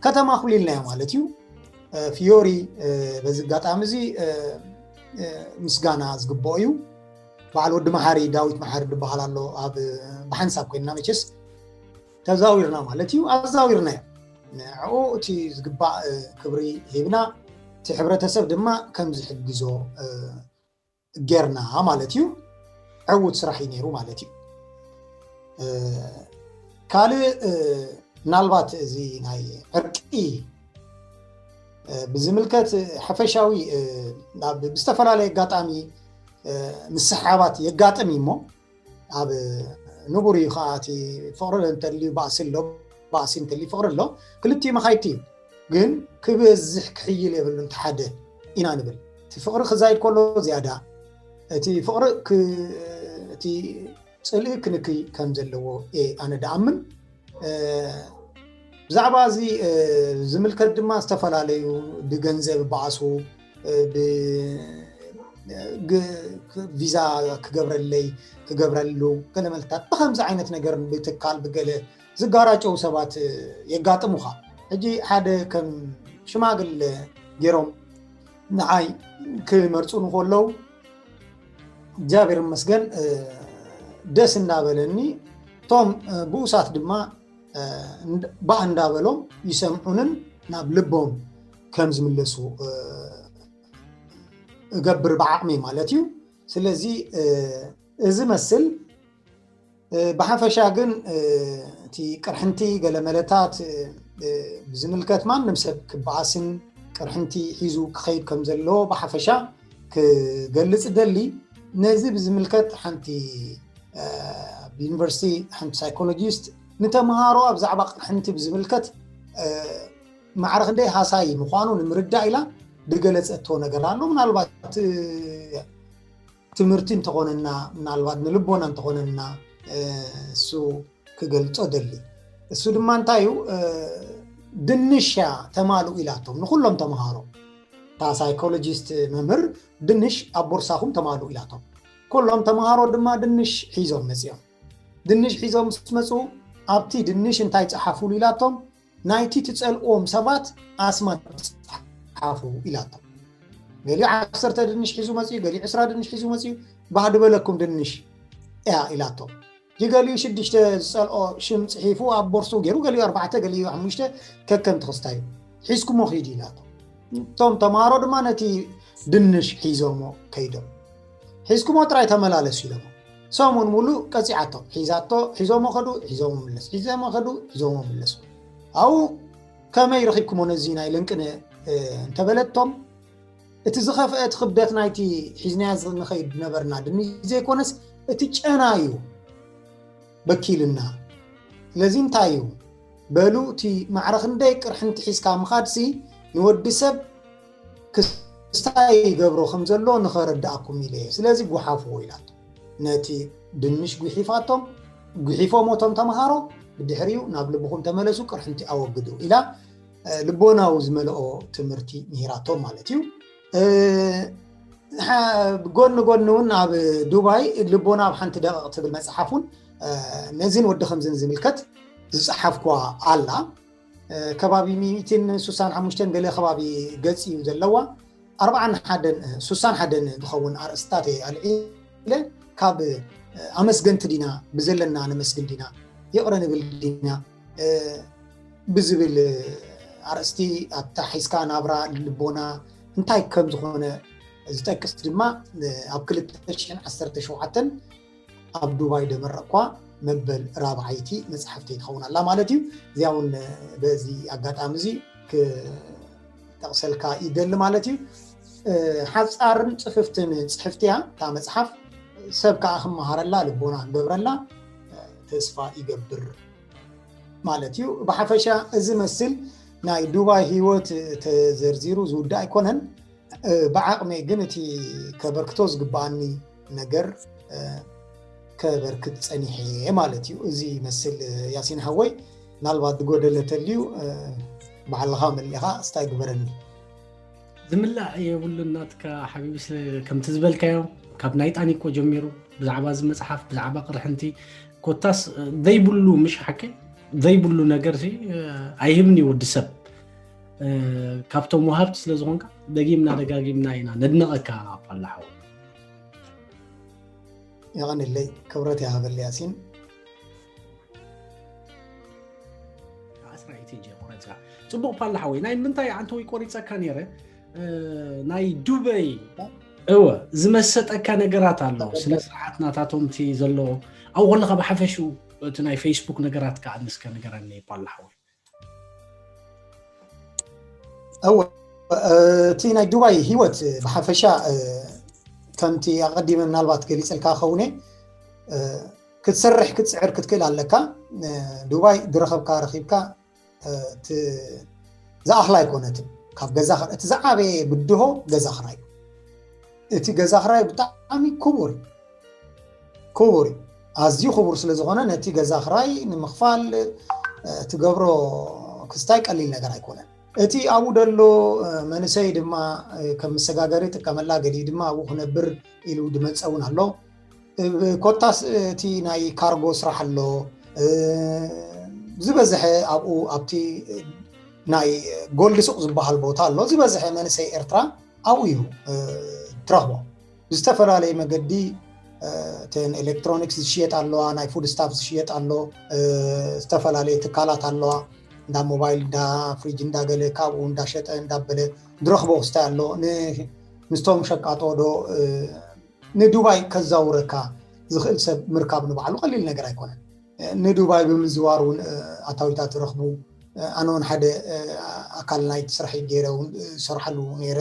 ከተማ ኩሊልናዮ ማለት እዩ። ፊዮሪ በዚ ኣጋጣሚ እዚ ምስጋና ዝግብኦ እዩ። በዓል ወዲ መሓሪ ዳዊት መሓሪ ዝበሃል ኣሎ ኣብ ብሓንሳብ ኮይንና መቸስ ተዛዊርና ማለት እዩ ኣዛዊርናዮ። ንዕኡ እቲ ዝግባእ ክብሪ ሂብና እቲ ሕብረተሰብ ድማ ከም ዝሕግዞ ጌርና ማለት እዩ። ዕዉት ስራሕ እዩ ነይሩ ማለት እዩ። ካልእ ምናልባት እዚ ናይ ዕርቂ ብዝምልከት ሓፈሻዊ ብዝተፈላለየ ኣጋጣሚ ምስሕሓባት የጋጥም እዩ እሞ ኣብ ንቡር እዩ ከዓ እቲ ፍቅሪ እንተልዩ ባእሲ ኣሎ፣ ባእሲ እንተልዩ ፍቅሪ ኣሎ። ክልቲኡ መካይድቲ እዩ። ግን ክበዝሕ ክሕይል የብሉን። እቲ ሓደ ኢና ንብል። እቲ ፍቅሪ ክዛይድ ከሎ ዝያዳ፣ እቲ ፍቅሪ እቲ ፅልኢ ክንክይ ከም ዘለዎ እየ ኣነ ደኣምን። ብዛዕባ እዚ ዝምልከት ድማ ዝተፈላለዩ ብገንዘብ ባእሱ፣ ቪዛ ክገብረለይ ክገብረሉ ገለ መልታት ብከምዚ ዓይነት ነገር ብትካል ብገለ ዝጋራጨው ሰባት የጋጥሙኻ። ሕጂ ሓደ ከም ሽማግለ ገይሮም ንዓይ ክመርፁ ንከለዉ እግዚኣብሔር ይመስገን ደስ እንዳበለኒ፣ እቶም ብኡሳት ድማ ባህ እንዳበሎም ይሰምዑንን ናብ ልቦም ከም ዝምለሱ እገብር ብዓቕሚ ማለት እዩ። ስለዚ እዚ መስል ብሓፈሻ ግን እቲ ቅርሕንቲ ገለመለታት ብዝምልከት ማንም ሰብ ክበኣስን ቅርሕንቲ ሒዙ ክኸይድ ከም ዘለዎ ብሓፈሻ ክገልጽ ደሊ። ነዚ ብዝምልከት ሓንቲ ዩኒቨርሲቲ ሓንቲ ሳይኮሎጂስት ንተምሃሮ ኣብ ዛዕባ ቅርሕንቲ ብዝምልከት ማዕረ ክንደይ ሃሳይ ምዃኑ ንምርዳእ ኢላ ዝገለጸቶ ነገር ኣሎ። ምናልባት ትምህርቲ እንተኾነና፣ ምናልባት ንልቦና እንተኾነና እሱ ክገልጾ ደሊ። እሱ ድማ እንታይ እዩ? ድንሽ እያ ተማልኡ ኢላቶም ንኩሎም ተምሃሮ። እታ ሳይኮሎጂስት መምህር ድንሽ ኣብ ቦርሳኹም ተማልኡ ኢላቶም። ኩሎም ተምሃሮ ድማ ድንሽ ሒዞም መጺኦም። ድንሽ ሒዞም ምስ መጹ ኣብቲ ድንሽ እንታይ ጸሓፉሉ ኢላቶም? ናይቲ ትጸልእዎም ሰባት ኣስማት ጸሓፉ ኢላቶም። ገሊኡ ዓሰርተ ድንሽ ሒዙ መጺኡ፣ ገሊኡ ዕስራ ድንሽ ሒዙ መጺኡ። ባህዲ በለኩም ድንሽ እያ ኢላቶም። እቲ ገሊኡ ሽዱሽተ ዝጸልኦ ሽም ጽሒፉ ኣብ ቦርሱ ገይሩ፣ ገሊኡ ኣርባዕተ፣ ገሊኡ ሓሙሽተ፣ ከከም ትኽስታዩ። ሒዝኩሞ ኺዱ ኢላቶም። እቶም ተምሃሮ ድማ ነቲ ድንሽ ሒዞሞ ከይዶም። ሒዝኩሞ ጥራይ ተመላለሱ ኢሎሞ። ሰሙን ሙሉእ ቀጺዓቶም። ሒዛቶ፣ ሒዞሞ ኸዱ፣ ሒዞሞ ምለስ፣ ሒዞሞ ኸዱ፣ ሒዞሞ ምለሱ። ኣብኡ ከመይ ረኺብኩሞ ነዚ ናይ ለንቅነ እንተበለቶም፣ እቲ ዝኸፍአ እቲ ክብደት ናይቲ ሒዝናዮ ንኸይድ ነበርና ድንሽ ዘይኮነስ እቲ ጨና እዩ በኪልና። ስለዚ እንታይ እዩ በሉ፣ እቲ ማዕረ ክንደይ ቅርሕንቲ ሒዝካ ምኻድሲ ንወዲ ሰብ ክስታይ ይገብሮ ከም ዘሎ ንኸረድኣኩም ኢለ እየ። ስለዚ ጉሓፍዎ ኢላቶ። ነቲ ድንሽ ጉሒፋቶም፣ ጉሒፎም እቶም ተምሃሮ፣ ብድሕሪኡ ናብ ልብኹም ተመለሱ፣ ቅርሕንቲ ኣወግዱ ኢላ ልቦናዊ ዝመልኦ ትምህርቲ ምሂራቶም ማለት እዩ። ጎኒ ጎኒ እውን ኣብ ዱባይ ልቦና ኣብ ሓንቲ ደቂቕ ትብል መፅሓፍ እውን ነዚን ወዲ ከምዝን ዝምልከት ዝፀሓፍኳ ኣላ። ከባቢ ሚእትን ሱሳን ሓሙሽተን ገለ ከባቢ ገፅ እዩ ዘለዋ። ኣርባዓን ሓደን ሱሳን ሓደን ዝኸውን ኣርእስታት እየ ኣልዒለ፣ ካብ ኣመስገንቲ ዲና፣ ብዘለና ነመስግን ዲና፣ ይቕረ ንብል ዲና ብዝብል ኣርእስቲ ኣብታ ሒዝካ ናብራ ልቦና እንታይ ከም ዝኾነ ዝጠቅስ ድማ ኣብ ክልተ ሽሕን ዓሰርተ ሸውዓተን ኣብ ዱባይ ደመረቕኳ መበል ራብዓይቲ መፅሓፍተይ ትኸውን ኣላ ማለት እዩ። እዚኣ እውን በዚ ኣጋጣሚ እዚ ክጠቕሰልካ ይደሊ ማለት እዩ። ሓፃርን ፅፍፍትን ፅሕፍቲ እያ እታ መፅሓፍ። ሰብ ከዓ ክመሃረላ ልቦና ክገብረላ ተስፋ ይገብር ማለት እዩ። ብሓፈሻ እዚ መስል ናይ ዱባይ ህይወት ተዘርዚሩ ዝውዳእ ኣይኮነን። ብዓቕመይ ግን እቲ ከበርክቶ ዝግባኣኒ ነገር ከበርክት ፀኒሐ እየ ማለት እዩ። እዚ ይመስል ያሲን ሓወይ፣ ምናልባት ዝጎደለ ተልዩ ባዕልኻ መሊኻ እስታይ ግበረኒ። ዝምላእ የብሉን ናትካ ሓቢቢ፣ ከምቲ ዝበልካዮ ካብ ናይ ጣኒቆ ጀሚሩ ብዛዕባ እዚ መፅሓፍ ብዛዕባ ቅርሕንቲ ኮታስ ዘይብሉ፣ ምሽ ሓቂ ዘይብሉ ነገር ኣይህብን እዩ ወዲ ሰብ። ካብቶም ወሃብቲ ስለ ዝኾንካ ደጊምና ደጋጊምና ኢና ነድነቐካ ፓላሓው። የቐንለይ፣ ክብረት ይሃበል ያሲን። ኣስራይቲ እንጂ ቆረፅካ። ፅቡቕ ፓላሓወይ፣ ናይ ምንታይ ዓንተወይ ቆሪፀካ ነይረ? ናይ ዱበይ እወ ዝመሰጠካ ነገራት ኣሎ፣ ስነ ስርዓት ናታቶም እቲ ዘለዎ ኣብኡ ከለካ ብሓፈሽኡ እቲ ናይ ፌስቡክ ነገራት ከዓ ንስከ ንገረኒ ፓላሓወይ። እወ እቲ ናይ ዱባይ ህይወት ብሓፈሻ ከምቲ ኣቐዲመ ምናልባት ገሊፀልካ ከውነ ክትሰርሕ ክትፅዕር ክትክእል ኣለካ። ዱባይ ዝረኸብካ ረኺብካ ዝኣኽላ ኣይኮነትን። ካብ ገዛ እቲ ዝዓበየ ብድሆ ገዛ ክራይ። እቲ ገዛ ክራይ ብጣዕሚ ክቡር ክቡር ኣዝዩ ክቡር ስለ ዝኾነ ነቲ ገዛ ክራይ ንምኽፋል ትገብሮ ክስታይ ቀሊል ነገር ኣይኮነን። እቲ ኣብኡ ደሎ መንእሰይ ድማ ከም መሰጋገሪ ጥቀመላ፣ ገሊኡ ድማ ኣብኡ ክነብር ኢሉ ድመፀ እውን ኣሎ። ኮታስ እቲ ናይ ካርጎ ስራሕ ኣሎ። ዝበዝሐ ኣብኡ ኣብቲ ናይ ጎልድ ሱቕ ዝበሃል ቦታ ኣሎ። ዝበዝሐ መንእሰይ ኤርትራ ኣብኡ እዩ ትረኽቦ። ብዝተፈላለየ መገዲ እተን ኤሌክትሮኒክስ ዝሽየጥ ኣለዋ፣ ናይ ፉድ ስታፍ ዝሽየጥ ኣሎ፣ ዝተፈላለየ ትካላት ኣለዋ፣ እንዳ ሞባይል፣ እንዳ ፍሪጅ፣ እንዳገለ ካብኡ እንዳሸጠ እንዳበለ ዝረኽቦ ክስታይ ኣሎ። ምስቶም ሸቃጦ ዶ ንዱባይ ከዛውረካ ዝኽእል ሰብ ምርካብ ንባዕሉ ቀሊል ነገር ኣይኮነን። ንዱባይ ብምዝዋር እውን ኣታዊታት ዝረኽቡ፣ ኣነ እውን ሓደ ኣካል ናይቲ ስራሕ ገይረ እውን ዝሰርሓሉ ነይረ።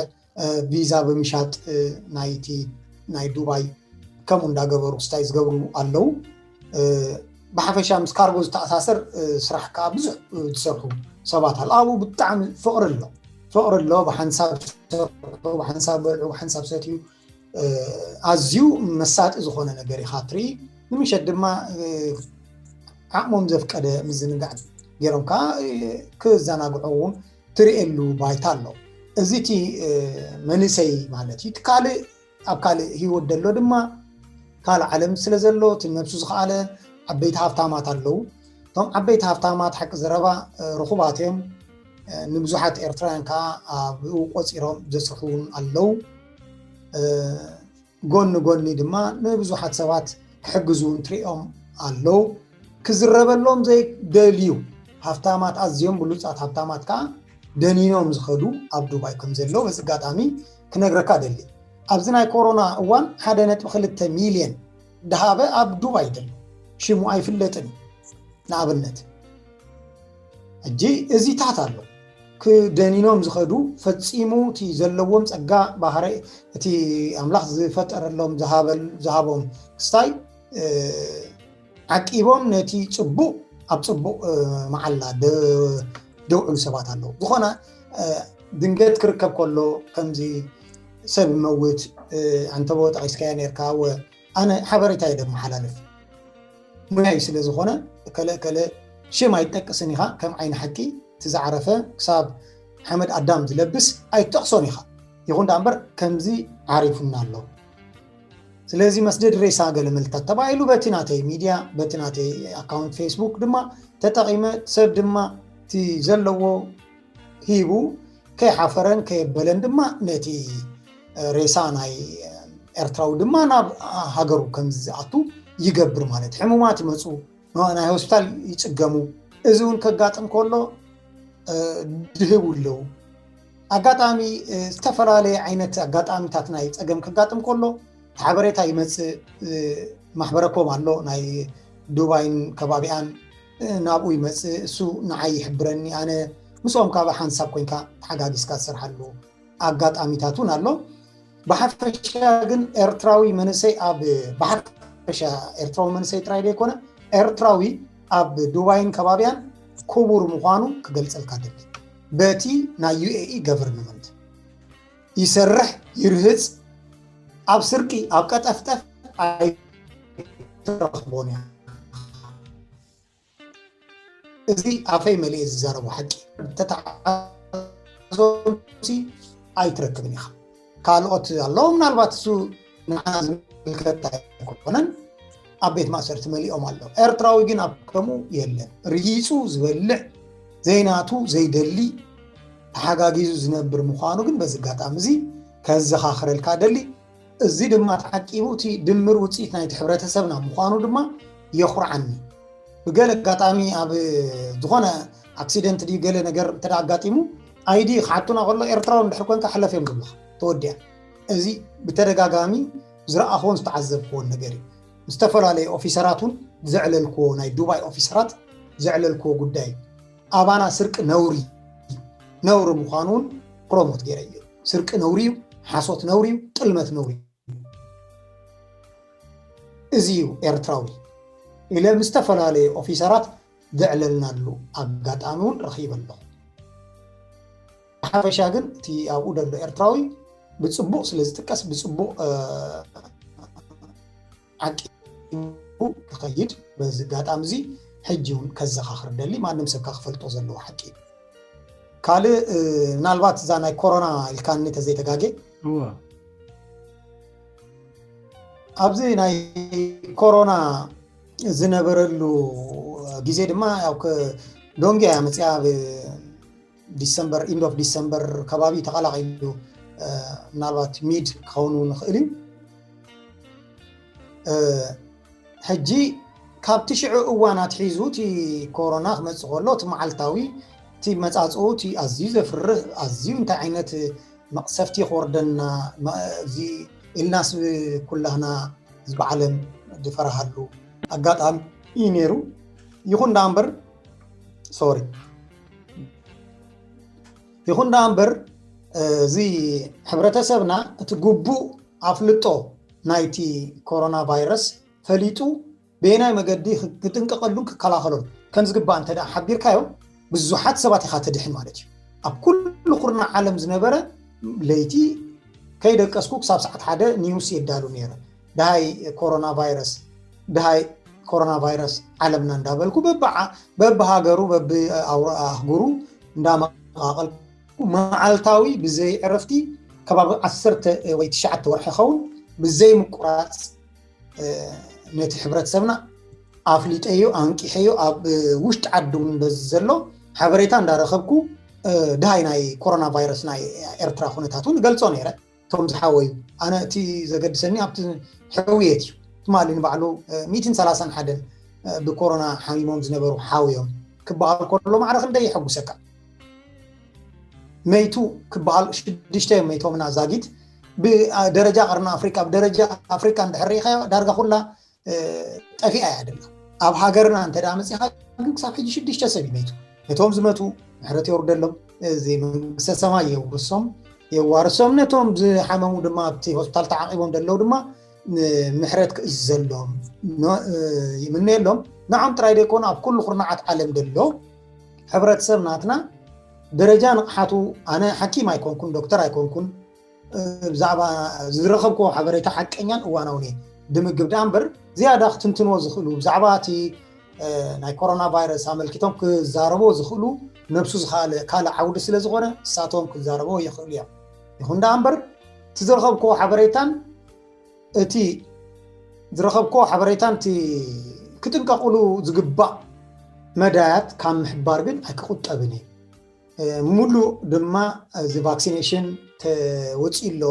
ቪዛ ብምሻጥ ናይቲ ናይ ዱባይ ከምኡ እንዳገበሩ ክስታይ ዝገብሩ ኣለዉ። ብሓፈሻ ምስ ካርጎ ዝተኣሳሰር ስራሕ ከዓ ብዙሕ ዝሰርሑ ሰባት ኣሎ። ኣብኡ ብጣዕሚ ፍቕሪ ኣሎ፣ ፍቕሪ ኣሎ። ብሓንሳብ ሰርሑ፣ ብሓንሳብ በልዑ፣ ብሓንሳብ ሰትዩ፣ ኣዝዩ መሳጢ ዝኾነ ነገር ኢኻ ትርኢ። ንምሸት ድማ ዓቕሞም ዘፍቀደ ምዝንጋዕ ገይሮም ከዓ ክዘናግዑ እውን ትርእየሉ ባይታ ኣሎ። እዚ እቲ መንእሰይ ማለት እዩ። እቲ ካልእ ኣብ ካልእ ህይወት ደሎ ድማ ካልእ ዓለም ስለ ዘሎ እቲ ነብሱ ዝኸኣለ ዓበይቲ ሃፍታማት ኣለዉ። እቶም ዓበይቲ ሃፍታማት ሓቂ ዘረባ ርኹባት እዮም። ንብዙሓት ኤርትራውያን ከዓ ኣብኡ ቆፂሮም ዘስርሑ እውን ኣለዉ። ጎኒ ጎኒ ድማ ንብዙሓት ሰባት ክሕግዙ እውን ትሪኦም ኣለዉ። ክዝረበሎም ዘይደልዩ ሃፍታማት፣ ኣዝዮም ብሉፃት ሃፍታማት ከዓ ደኒኖም ዝኸዱ ኣብ ዱባይ ከም ዘለዉ በዚ ኣጋጣሚ ክነግረካ ደሊ። ኣብዚ ናይ ኮሮና እዋን ሓደ ነጥቢ ክልተ ሚልዮን ድሃበ ኣብ ዱባይ ደሎ ሽሙ ኣይፍለጥን እዩ። ንኣብነት ሕጂ እዚታት ኣሎ ክደኒኖም ዝኸዱ ፈጺሙ እቲ ዘለዎም ጸጋ ባህሪ እቲ ኣምላኽ ዝፈጠረሎም ዝሃቦም ክስታይ ዓቂቦም ነቲ ጽቡቕ ኣብ ጽቡቕ መዓላ ደውዕሉ ሰባት ኣለዉ። ዝኾነ ድንገት ክርከብ ከሎ ከምዚ ሰብ መውት ኣንተቦ ጠቒስካያ ነርካ ወ ኣነ ሓበሬታ እየ ደመሓላልፍ ሙያይ ስለ ዝኾነ ከለ ከለ ሽም ኣይጠቅስን ኢኻ ከም ዓይኒ ሓቂ እቲ ዝዓረፈ ክሳብ ሓመድ ኣዳም ዝለብስ ኣይትጠቕሶን ኢኻ። ይኹን ደኣ እምበር ከምዚ ዓሪፉና ኣሎ። ስለዚ መስደድ ሬሳ ገለ መልክታት ተባሂሉ በቲ ናተይ ሚድያ በቲ ናተይ ኣካውንት ፌስቡክ ድማ ተጠቒመ ሰብ ድማ እቲ ዘለዎ ሂቡ ከይሓፈረን ከየበለን ድማ ነቲ ሬሳ ናይ ኤርትራዊ ድማ ናብ ሃገሩ ከም ዝኣቱ ይገብር ማለት ሕሙማት ይመፁ ናይ ሆስፒታል ይፅገሙ። እዚ እውን ከጋጥም ከሎ ድህቡ ኣለዉ። ኣጋጣሚ ዝተፈላለየ ዓይነት ኣጋጣሚታት ናይ ፀገም ከጋጥም ከሎ ሓበሬታ ይመፅእ። ማሕበረኮም ኣሎ ናይ ዱባይን ከባቢኣን ናብኡ ይመፅእ። እሱ ንዓይ ይሕብረኒ። ኣነ ምስኦም ካብ ሓንሳብ ኮይንካ ተሓጋጊዝካ ዝሰርሓሉ ኣጋጣሚታት እውን ኣሎ። ብሓፈሻ ግን ኤርትራዊ መንእሰይ ኣብ ብሓፈሻ ኤርትራዊ መንእሰይ ጥራይ ዘይኮነ ኤርትራዊ ኣብ ዱባይን ከባቢያን ክቡር ምዃኑ ክገልጸልካ ደሊ። በቲ ናይ ዩኤኢ ገቨርንመንት ይሰርሕ ይርህጽ ኣብ ስርቂ ኣብ ቀጠፍጠፍ ኣይትረኽቦን እያ። እዚ ኣፈይ መሊኤ ዝዛረቦ ሓቂ ተተዓዞምሲ ኣይትረክብን ኢኻ። ካልኦት ኣለዉ ምናልባት እሱ ንዓና ዝምልከት ኣይኮነን። ኣብ ቤት ማእሰርቲ መሊኦም ኣለዉ። ኤርትራዊ ግን ኣብ ከምኡ የለን። ርጊጹ ዝበልዕ ዘይናቱ ዘይደሊ ተሓጋጊዙ ዝነብር ምዃኑ ግን በዚ ኣጋጣሚ እዚ ከዘኻኽረልካ ደሊ። እዚ ድማ ተዓቂቡ እቲ ድምር ውፅኢት ናይቲ ሕብረተሰብና ምዃኑ ድማ የኹርዓኒ። ብገለ ኣጋጣሚ ኣብ ዝኾነ ኣክሲደንት ድዩ ገለ ነገር እንተ ኣጋጢሙ ኣይዲ ክሓቱና ከሎ ኤርትራዊ እንድሕር ኮንካ ሕለፍ እዮም ዝብሉኻ ተወዲኣ። እዚ ብተደጋጋሚ ዝረኣኽዎን ዝተዓዘብክዎን ነገር እዩ። ዝተፈላለዩ ኦፊሰራት እውን ዘዕለልክዎ ናይ ዱባይ ኦፊሰራት ዘዕለልክዎ ጉዳይ እዩ። ኣባና ስርቂ ነውሪ ነውሪ ምዃኑ እውን ፕሮሞት ገይረ እዩ። ስርቂ ነውሪ እዩ፣ ሓሶት ነውሪ እዩ፣ ጥልመት ነውሪ እዩ። እዚ እዩ ኤርትራዊ ኢለ ምስ ዝተፈላለዩ ኦፊሰራት ዘዕለልናሉ ኣጋጣሚ እውን ረኺበ ኣለኹ። ሓፈሻ ግን እቲ ኣብኡ ዘሎ ኤርትራዊ ብፅቡቕ ስለ ዝጥቀስ ብፅቡቕ ዓቂቡ ክኸይድ በዚ ኣጋጣሚ እዚ ሕጂ እውን ከዘኻኽር ደሊ። ማንም ሰብ ክፈልጦ ዘለዎ ሓቂ እዩ። ካልእ ምናልባት እዛ ናይ ኮሮና ኢልካኒ ተዘይተጋጌ ኣብዚ ናይ ኮሮና ዝነበረሉ ግዜ ድማ ያው ዶንግያ እያ መፅያ። ብ ዲሰምበር ኢንድ ኦፍ ዲሰምበር ከባቢ ተቐላቒሉ ምናልባት ሚድ ክኸውን ንኽእል እዩ። ሕጂ ካብቲ ሽዑ እዋን ኣትሒዙ እቲ ኮሮና ክመፅእ ከሎ እቲ መዓልታዊ እቲ መፃፅኡ እቲ ኣዝዩ ዘፍርህ ኣዝዩ እንታይ ዓይነት መቕሰፍቲ ክወርደና እዚ ኢልናስ ኩላህና ህዝቢ ዓለም ዝፈራሃሉ ኣጋጣሚ እዩ ነይሩ። ይኹን ደኣ እምበር ሶሪ ይኹን ደኣ እምበር እዚ ሕብረተሰብና እቲ ግቡእ ኣፍልጦ ናይቲ ኮሮና ቫይረስ ፈሊጡ በየናይ መገዲ ክጥንቀቐሉን ክከላኸሎን ከም ዝግባእ እንተ ደኣ ሓቢርካዮ ብዙሓት ሰባት ኢኻ ትድሕን ማለት እዩ። ኣብ ኩሉ ኩርናዕ ዓለም ዝነበረ ለይቲ ከይደቀስኩ ክሳብ ሰዓት ሓደ ኒውስ የዳሉ ነይረ። ድሃይ ኮሮና ቫይረስ ድሃይ ኮሮና ቫይረስ ዓለምና እንዳበልኩ በብሃገሩ በብኣህጉሩ እንዳመቃቐልኩ መዓልታዊ ብዘይ ዕረፍቲ ከባቢ ዓሰርተ ወይ ትሽዓተ ወርሒ ኸውን ብዘይ ምቁራፅ ነቲ ሕብረተሰብና ኣፍሊጠዮ ኣንቂሐዮ ኣብ ውሽጢ ዓዲ እውን በዚ ዘሎ ሓበሬታ እንዳረኸብኩ ድሃይ ናይ ኮሮና ቫይረስ ናይ ኤርትራ ኩነታት እውን ገልጾ ነይረ። እቶም ዝሓወዩ ኣነ እቲ ዘገድሰኒ ኣብቲ ሕውየት እዩ። ትማሊ ንባዕሉ ሚእትን ሰላሳን ሓደን ብኮሮና ሓሚሞም ዝነበሩ ሓውዮም ክበሃል ከሎ ማዕረ ክንደይ የሐጉሰካ። መይቱ ክበሃል ሽዱሽተ እዮም መይቶምና ዛጊት ብደረጃ ቀርኒ ኣፍሪቃ ብደረጃ ኣፍሪቃ እንድሕር ርኢኻዮ ዳርጋ ኩላ ጠፊኣ እያ ደላ። ኣብ ሃገርና እንተ ደኣ መፂኻ ግን ክሳብ ሕጂ ሽዱሽተ ሰብ እዩ መይቱ። ነቶም ዝመቱ ምሕረት የውርደሎም፣ እዚ መንግስተ ሰማይ የውርሶም የዋርሶም። ነቶም ዝሓመሙ ድማ ኣብቲ ሆስፒታል ተዓቂቦም ደለዉ ድማ ምሕረት ክእዘሎም ይምነየሎም። ንዖም ጥራይ ደይኮኑ ኣብ ኩሉ ኩርናዓት ዓለም ደሎ ሕብረተሰብ ናትና ደረጃ ንቕሓቱ ኣነ ሓኪም ኣይኮንኩን ዶክተር ኣይኮንኩን ብዛዕባ ዝረኸብክዎ ሓበሬታ ሓቀኛን እዋናውን እየ ድምግብ ደኣ እምበር ዝያዳ ክትንትንዎ ዝኽእሉ ብዛዕባ እቲ ናይ ኮሮና ቫይረስ ኣመልኪቶም ክዛረብዎ ዝኽእሉ ነብሱ ዝኸኣለ ካልእ ዓውዲ ስለ ዝኾነ ንሳቶም ክዛረብዎ ይኽእሉ እዮም። ይኹን ደኣ እምበር እቲ ዝረኸብክዎ ሓበሬታን እቲ ዝረኸብክዎ ሓበሬታን እቲ ክጥንቀቕሉ ዝግባእ መዳያት ካብ ምሕባር ግን ኣይክቑጠብን እየ። ሙሉእ ድማ እዚ ቫክሲኔሽን ተወፂኡ ኣሎ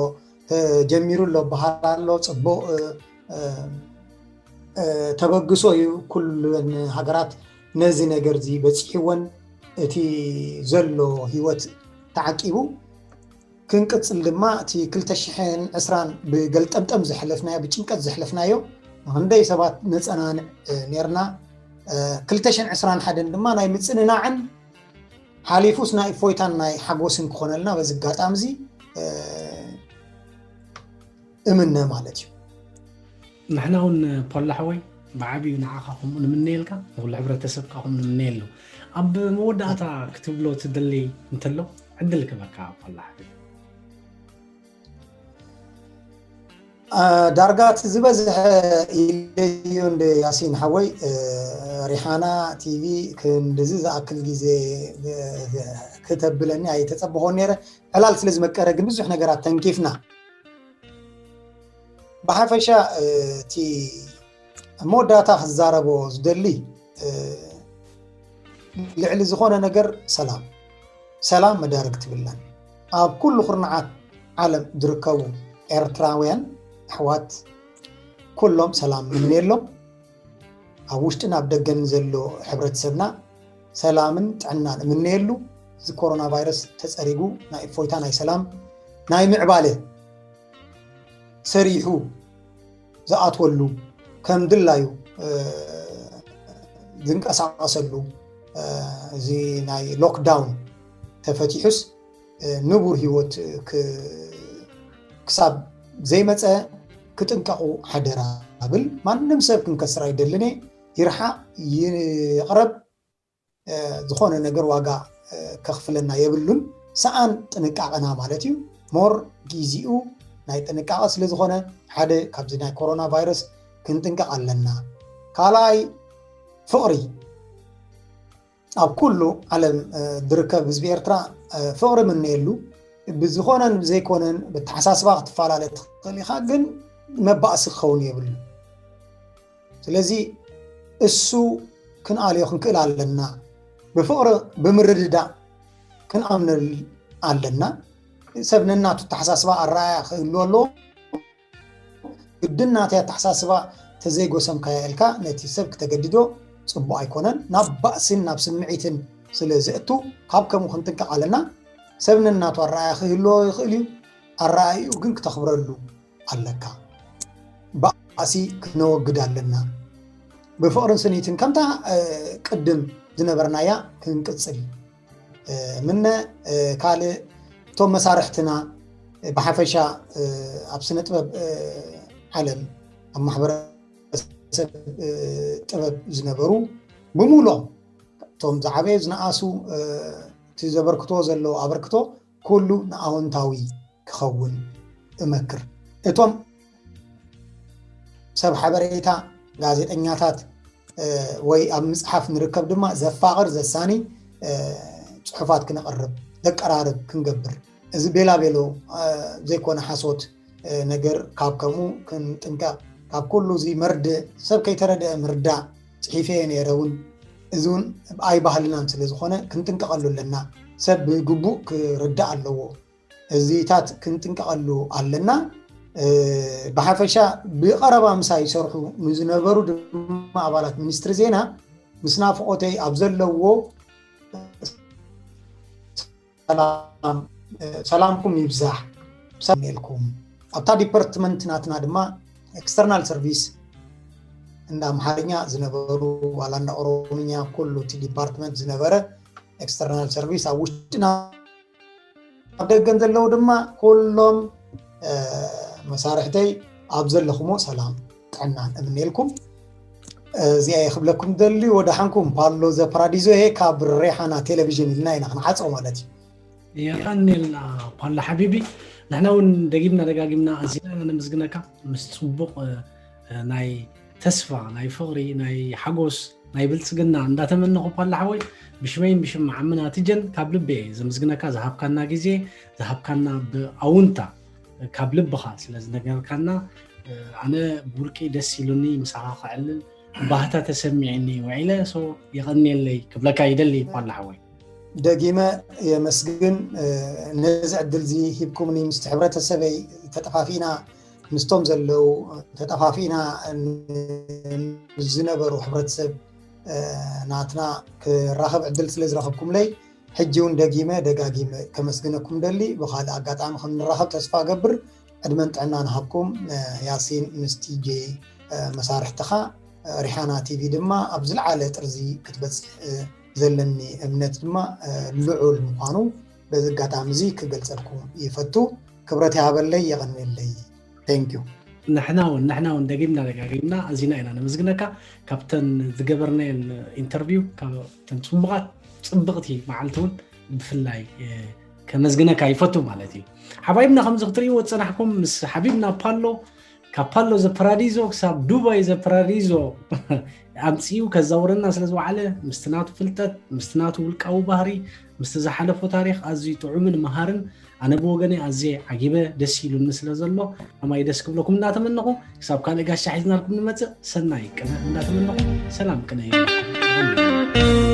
ተጀሚሩ ኣሎ በሃል ኣሎ ፅቡቕ ተበግሶ እዩ። ኩለን ሃገራት ነዚ ነገር እዚ በፂሕወን እቲ ዘሎ ህይወት ተዓቂቡ ክንቅፅል ድማ እቲ ክልተ ሽሕን ዕስራን ብገልጠምጠም ዘሕለፍናዮ ብጭንቀት ዘሕለፍናዮ ንክንደይ ሰባት ነፀናንዕ ነርና። ክልተ ሽሕን ዕስራን ሓደን ድማ ናይ ምፅንናዕን ሓሊፉስ ናይ እፎይታን ናይ ሓጎስን ክኾነልና በዚ ኣጋጣሚ እዚ እምነ ማለት እዩ። ንሕና እውን ፖላ ሓወይ ብዓብዩ ንዓኻ ከምኡ ንምነየልካ ንኩሉ ሕብረተሰብካ ከምኡ ንምነየሉ። ኣብ መወዳእታ ክትብሎ ትደሊ እንተሎ ዕድል ክበካ ፖላ ሓወይ። ዳርጋ እቲ ዝበዝሐ ኢለዮ እንደ ያሲን ሓወይ ሪሓና ቲቪ ክንድዚ ዝኣክል ግዜ ክተብለኒ ኣይተፀበኾን ነይረ። ዕላል ስለ ዝመቀረ ግን ብዙሕ ነገራት ተንኪፍና። ብሓፈሻ እቲ ኣብ መወዳእታ ክዛረቦ ዝደሊ ልዕሊ ዝኾነ ነገር ሰላም ሰላም መዳርግቲ ብለን ኣብ ኩሉ ኩርናዓት ዓለም ዝርከቡ ኤርትራውያን ኣሕዋት ኩሎም ሰላም ንምነየሎም። ኣብ ውሽጥን ኣብ ደገን ዘሎ ሕብረተሰብና ሰላምን ጥዕናን እምነየሉ። እዚ ኮሮና ቫይረስ ተፀሪጉ ናይ እፎይታ ናይ ሰላም ናይ ምዕባለ ሰሪሑ ዝኣትወሉ ከም ድላዩ ዝንቀሳቐሰሉ እዚ ናይ ሎክዳውን ተፈቲሑስ ንቡር ህይወት ክሳብ ዘይመፀ ክጥንቀቑ ሓደራ ብል። ማንም ሰብ ክንከስር ኣይደልን እየ። ይርሓቕ ይቕረብ ዝኾነ ነገር ዋጋ ከኽፍለና የብሉን። ሰኣን ጥንቃቐና ማለት እዩ። ሞር ጊዜኡ ናይ ጥንቃቐ ስለ ዝኾነ ሓደ ካብዚ ናይ ኮሮና ቫይረስ ክንጥንቀቕ ኣለና። ካልኣይ ፍቕሪ። ኣብ ኩሉ ዓለም ዝርከብ ህዝቢ ኤርትራ ፍቕሪ ምነየሉ። ብዝኾነን ዘይኮነን ብተሓሳስባ ክትፈላለ ትኽእል ኢኻ፣ ግን መባእሲ ክኸውን የብሉ። ስለዚ እሱ ክንኣልዮ ክንክእል ኣለና። ብፍቕሪ ብምርድዳእ ክንኣምነል ኣለና። ሰብ ነናቱ ተሓሳስባ ኣረኣያ ክህልዎ ኣለዎ። ግድን ናተይ ኣተሓሳስባ ተዘይጎሰምካያ ኢልካ ነቲ ሰብ ክተገድዶ ጽቡቕ ኣይኮነን። ናብ ባእስን ናብ ስምዒትን ስለ ዘእቱ ካብ ከምኡ ክንጥንቀቕ ኣለና። ሰብ ነናቱ ኣረኣያ ክህልዎ ይኽእል እዩ። ኣረኣይኡ ግን ክተኽብረሉ ኣለካ። ባእሲ ክነወግድ ኣለና። ብፍቕርን ስኒትን ከምታ ቅድም ዝነበርናያ ክንቅጽል ምነ ካልእ እቶም መሳርሕትና ብሓፈሻ ኣብ ስነ ጥበብ ዓለም ኣብ ማሕበረሰብ ጥበብ ዝነበሩ ብምሉኦም እቶም ዝዓበዩ ዝነኣሱ እቲ ዘበርክቶ ዘለዎ ኣበርክቶ ኩሉ ንኣወንታዊ ክኸውን እመክር። እቶም ሰብ ሓበሬታ፣ ጋዜጠኛታት ወይ ኣብ ምፅሓፍ ንርከብ ድማ ዘፋቕር ዘሳኒ ፅሑፋት ክነቕርብ ዘቀራርብ ክንገብር፣ እዚ ቤላ ቤሎ ዘይኮነ ሓሶት ነገር ካብ ከምኡ ክንጥንቀቕ፣ ካብ ኩሉ እዚ መርድእ ሰብ ከይተረድአ ምርዳእ ፅሒፈ እየ ነይረ እውን። እዚ እውን ኣይባህልናን ስለ ዝኾነ ክንጥንቀቐሉ ኣለና። ሰብ ብግቡእ ክርዳእ ኣለዎ። እዚታት ክንጥንቀቐሉ ኣለና። ብሓፈሻ ብቐረባ ምሳይ ይሰርሑ ንዝነበሩ ድማ ኣባላት ሚኒስትሪ ዜና ምስ ናፍቖተይ ኣብ ዘለዎ ሰላምኩም ይብዛሕ ሰላም ኢልኩም ኣብታ ዲፓርትመንት ናትና ድማ ኤክስተርናል ሰርቪስ እንዳ ኣምሓርኛ ዝነበሩ ዋላ እንዳ ኦሮምኛ ኩሉ እቲ ዲፓርትመንት ዝነበረ ኤክስተርናል ሰርቪስ ኣብ ውሽጥና ኣብ ደገን ዘለዉ ድማ ኩሎም መሳርሕተይ ኣብ ዘለኹሞ ሰላም ጥዕናን እምነልኩም። እዚኣ ክብለኩም ደሊ ወደ ሓንኩም ፓሎ ዘ ፓራዲዞ ይሄ ካብ ሬሓና ቴሌቪዥን ኢልና ኢና ክንዓፀው ማለት እዩ። የቀንልና ፓሎ ሓቢቢ፣ ንሕና እውን ደጊምና ደጋጊምና ኣዚና ኢና ነመስግነካ ምስ ፅቡቕ ናይ ተስፋ ናይ ፍቕሪ ናይ ሓጎስ ናይ ብልፅግና እንዳተመነኹ ፓሎ ሓወይ ብሽመይን ብሽም ዓምና ትጀን ካብ ልቢ እየ ዘመስግነካ ዝሃብካና ግዜ ዝሃብካና ብኣውንታ ካብ ልብኻ ስለ ዝነገርካና ኣነ ብውልቂ ደስ ኢሉኒ ምሳኻ ከዕልል ባህታ ተሰሚዕኒ ውዒለ so የቐንየለይ ክብለካ ይደሊ ፓሎ ሓወይ። ደጊመ የመስግን ነዚ ዕድል እዚ ሂብኩምኒ ምስቲ ሕብረተሰበይ ተጠፋፊእና ምስቶም ዘለዉ ተጠፋፊእና ዝነበሩ ሕብረተሰብ ናትና ክራኸብ ዕድል ስለ ዝረኸብኩምለይ ሕጂ እውን ደጊመ ደጋጊመ ከመስግነኩም ደሊ። ብካልእ ኣጋጣሚ ከም ንራኸብ ተስፋ ገብር። ዕድመን ጥዕና ንሃብኩም ያሲን ምስ ቲጄ መሳርሕትኻ። ሪሓና ቲቪ ድማ ኣብ ዝለዓለ ጥርዚ ክትበፅሕ ዘለኒ እምነት ድማ ልዑል ምዃኑ በዚ ኣጋጣሚ እዚ ክገልፀልኩም ይፈቱ። ክብረት ይሃበለይ፣ የቐንየለይ። Thank you። ንሕና እውን ንሕና እውን ደጊምና ደጋጊምና ኣዚና ኢና ነመስግነካ ካብተን ዝገበርናየን ኢንተርቪው ካብተን ፅቡቓት ፅብቕቲ መዓልቲ እውን ብፍላይ ከመስግነካ ይፈቱ ማለት እዩ። ሓባይብና ከምዚ ክትርእይዎ ዝፀናሕኩም ምስ ሓቢብና ፓሎ ካብ ፓሎ ዘ ፓራዲዞ ክሳብ ዱባይ ዘ ፓራዲዞ ኣምፅኡ ከዛውረና ስለ ዝወዓለ ምስቲ ናቱ ፍልጠት ምስቲ ናቱ ውልቃዊ ባህሪ ምስቲ ዝሓለፎ ታሪክ ኣዝዩ ጥዑምን መሃርን ኣነ ብወገነይ ኣዝየ ዓጊበ ደስ ኢሉኒ ስለ ዘሎ ከማይ ደስ ክብለኩም እናተመነኹ ክሳብ ካልእ ጋሻ ሒዝናልኩም ንመፅእ ሰናይ ቅነ እንዳተመነኹ ሰላም ቅነ ይብለኩም።